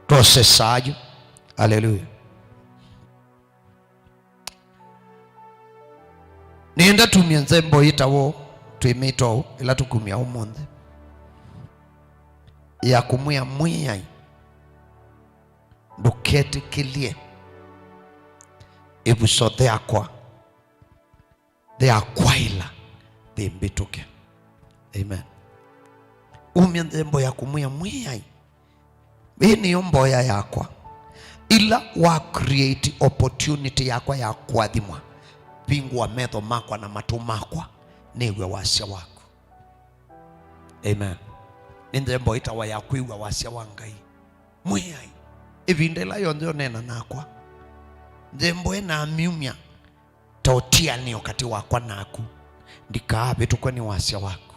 twose saa yu. Aleluya. Nĩenda tumie nzembo ĩtawa twĩmĩtwa ũu, ĩla tũkumya ũmũnthĩ, ya kũmwĩa Mwĩai, ndũketĩkĩlye ĩvuso yakwa ya kwaĩla yĩmbĩtũke. Amen. Umya nzembo ya kũmwĩa Mwĩai, ĩĩ nĩyo mboya yakwa. Ĩla wa create opportunity yakwa ya kũathimwa, vingũa metho makwa na matũ makwa, nĩw'e wasya waku. Amen. Nĩ nzembo ĩtawa ya kwĩw'a wasya wa Ngai. Mwĩai, ĩvinda ĩla yonthe ũneena nakwa, nzembo ĩnamyumya ta ũtianĩo katĩ wakwa naku. Ndikaavĩtũkwe nĩ wasya waku.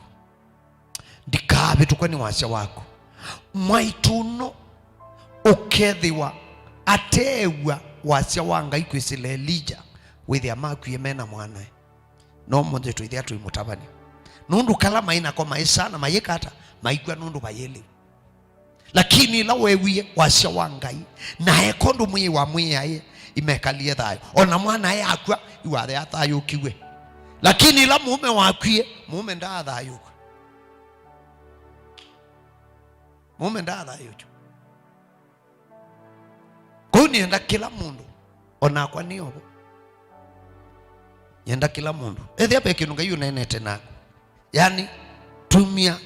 Ndikaavĩtũkwe nĩ wasya waku. Mwaitũ ũno ũkethĩwa ateew'a wasya wa Ngai kwĩsĩla Elija, wĩthĩa makwie mena mwanae. No mũnthĩ twĩthĩa twĩ mũtavany'a. Nũndũ kala maĩ nako maĩ sana, mayĩka ata? Maikw'a nũndũ vayĩlĩ. Lakini ĩla weewie wasya wa Ngai, na eka ũndũ Mwĩai wamwĩaĩe, imekalie thayũ. O na mwanae akw'a, iwathea athayũũkiw'e. Lakini ĩla mũũme wakwie, mũũme ndaathayũũkw'a. Mũũme ndaathayũũkw'a. Kwoou nĩenda kĩla mũndũ, o nakwa nĩ ovo. Nĩenda kĩla mũndũ. Ethĩa ve kĩndũ Ngai ũneenete naku. Yani, tumia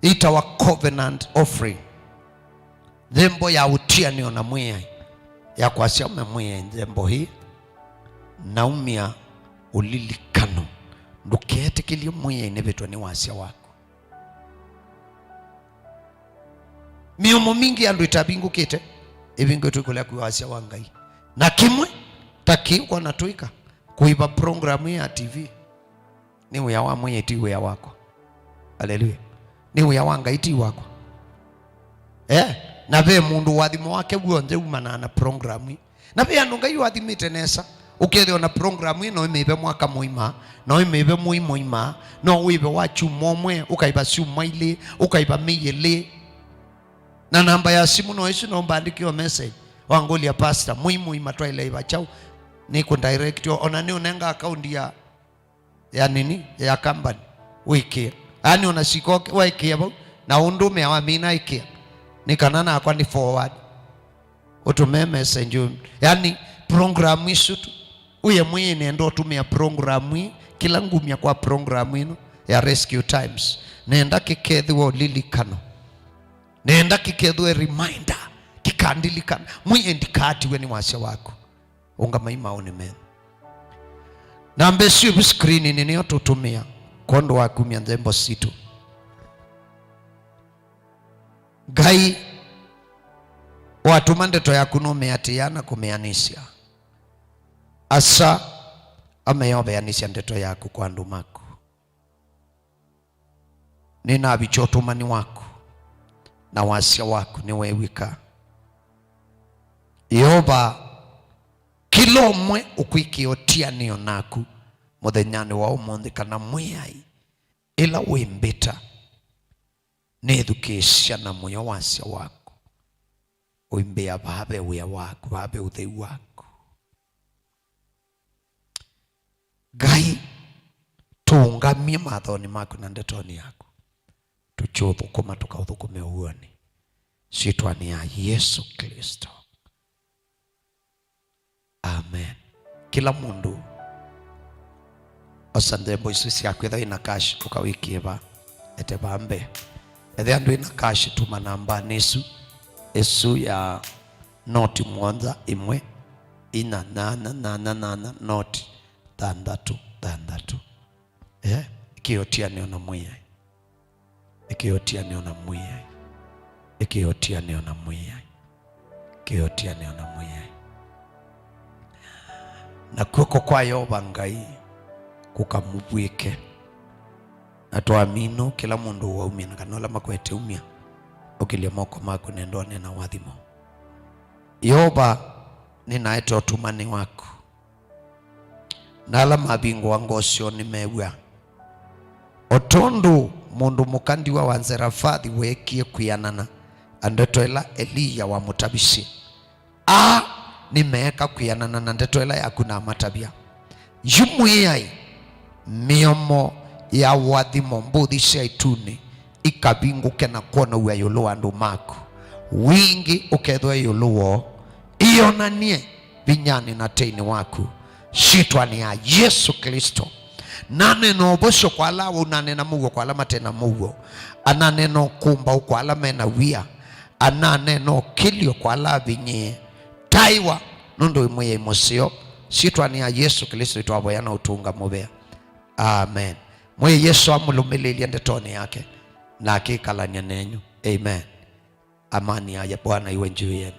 ĩtawa covenant offering. Nzembo ya ũtianĩo na Mwĩai, ya kwasya, "Ũme Mwĩai nzembo ĩĩ, naumya ũlilikano. Ndũketĩkĩlye Mwĩai nĩvĩtwe nĩ wasya waku." Mĩomo mingĩ andũ ĩtavingũkĩte, ĩvingũtwe kũlea kwĩ wasya wa Ngai. Na kĩmwe ta kĩĩ ũkwona twĩka, kũĩva program ĩĩ ya T V. Nĩ wĩa wa Mwĩai, ti wĩa wakwa. Aleluya. Nĩ wĩa wa Ngai, ti wakwa. Eh, na ve mũndũ ũathimo wake w'onthe umanaa na program ĩĩ. Na ve andũ Ngai ũathimĩte nesa, ũkethĩwa na program ĩĩ no ĩmĩve mwaka mũima, no ĩmĩve mwei mũima, no wĩve wa kyumwa ũmwe, ũkaĩva syumwa ilĩ, ũkaĩva mĩi ĩlĩ. Na namba ya simũ no ĩsu, no mbandĩkĩwe message, wangũlya, "Pastor, mwei mũima twaĩle ĩva kyaũ?" Nĩkũdirectĩwa, ona nĩũnenga akaunti ya, ya nini, ya company, wĩkĩe. Yaani ona sikoke, waĩkĩa vau, na ũndũmĩa wamina ĩkĩa, nĩ kana nakwa nĩ forward. Ũtũme message, yani, program isu tu. Ũye Mwĩai nenda ũtũmĩa program ii, kĩla ngumya kwa program ĩno ya Rescue Times, nenda kĩkethĩwe ũlilikano. Nenda kĩkethĩwe reminder, kĩkandilikana. Mwĩai ndikaatiwe nĩ wasya waku. Ũngamai maũnĩ menyu. Namba ĩsu ĩvu screeninĩ nĩyo tũtũmĩa kwondũ wa kumya nthembo sitũ. Ngai watũma ndeto yaku nũmĩatĩĩa na kũmĩanĩsya. Asa, ameyoveanĩsya ndeto yaku kwa andũ maku. Nĩnavikya ũtũmani waku na wasya waku nĩwew'ĩka. Yeova, kĩla ũmwe ũkwĩkĩa ũtianĩo naku mũthenyanĩ wa ũmũnthĩ, kana Mwĩai, ĩla wĩmbĩta, nĩthukĩĩsya na mũyo wasya waku. Ũimbĩa vaa ve wĩa waku, vaa ve ũtheu waku. Ngai, tũũngamie mathonĩ maku na ndetonĩ yaku. Tũkyũthũkũma, tũkaũthũkũme ũw'onĩ. Syĩtwanĩ ya Yesũ Klĩsto. Amen. Kĩla mũndũ osa nthembo isu syaku, ethĩwa wĩ na cash, ũkawĩkĩe va, ete va mbee. Ethĩwa ndwĩ na cash, tũma nambanĩ ĩsu, ĩsu ya noti mũonza ĩmwe, inya nyanya nyanya nyanya, noti thanthatũ thanthatũ. Eh, ĩkĩe ũtianĩo na Mwĩai. Ĩkĩe ũtianĩo na Mwĩai. Ĩkĩe ũtianĩo na Mwĩai. Ĩkĩe ũtianĩo na Mwĩai. Na kw'oko kwa Yeova Ngai kũkamũvw'ĩke. Na twamina, kĩla mũndũ waumya, na kana ala makwete umya, ũkĩlye moko maku nenda ũneena ũathimo. Yeova, nĩnaete ũtũmani waku. Na ala mavingũa ngoo syoo nĩmew'a. O tondũ mũndũ mũka ndiwa wa Nzerefathi weekie kwĩanana na ndeto ĩla Eliya wamũtavisye, aa nĩmeeka kwĩanana na ndeto ĩla yaku namatavya. Yu Mwĩai, mĩomo ya ũathimo, mbũthi sya ĩtunĩ ikavingũke na kwonaw'a ĩũlũ wa andũ maku. Wingĩ ũkethĩwe ĩũlũ woo, ĩonany'e vinyanĩ na teinĩ waku, syĩtwanĩ ya Yesũ Klĩsto. Naneena ũvosyo kwa ala awau, naneena mũuo kwa ala mate na mũuo, ananeena ũkũmbaũ kwa ala me na wia, ananeena ũkĩlyo kwa ala avinyĩĩe. Taĩwa, nũndũ wĩ Mwĩai mũseo. Syĩtwanĩ ya Yesũ Klĩsto twavoya na ũtũnga mũvea. Amen. Mwĩai Yesũ amũlũmĩlĩlye ndetonĩ yake, na akĩkalany'a nenyu. Amen. Amani ya Bwana iwe juu yenu.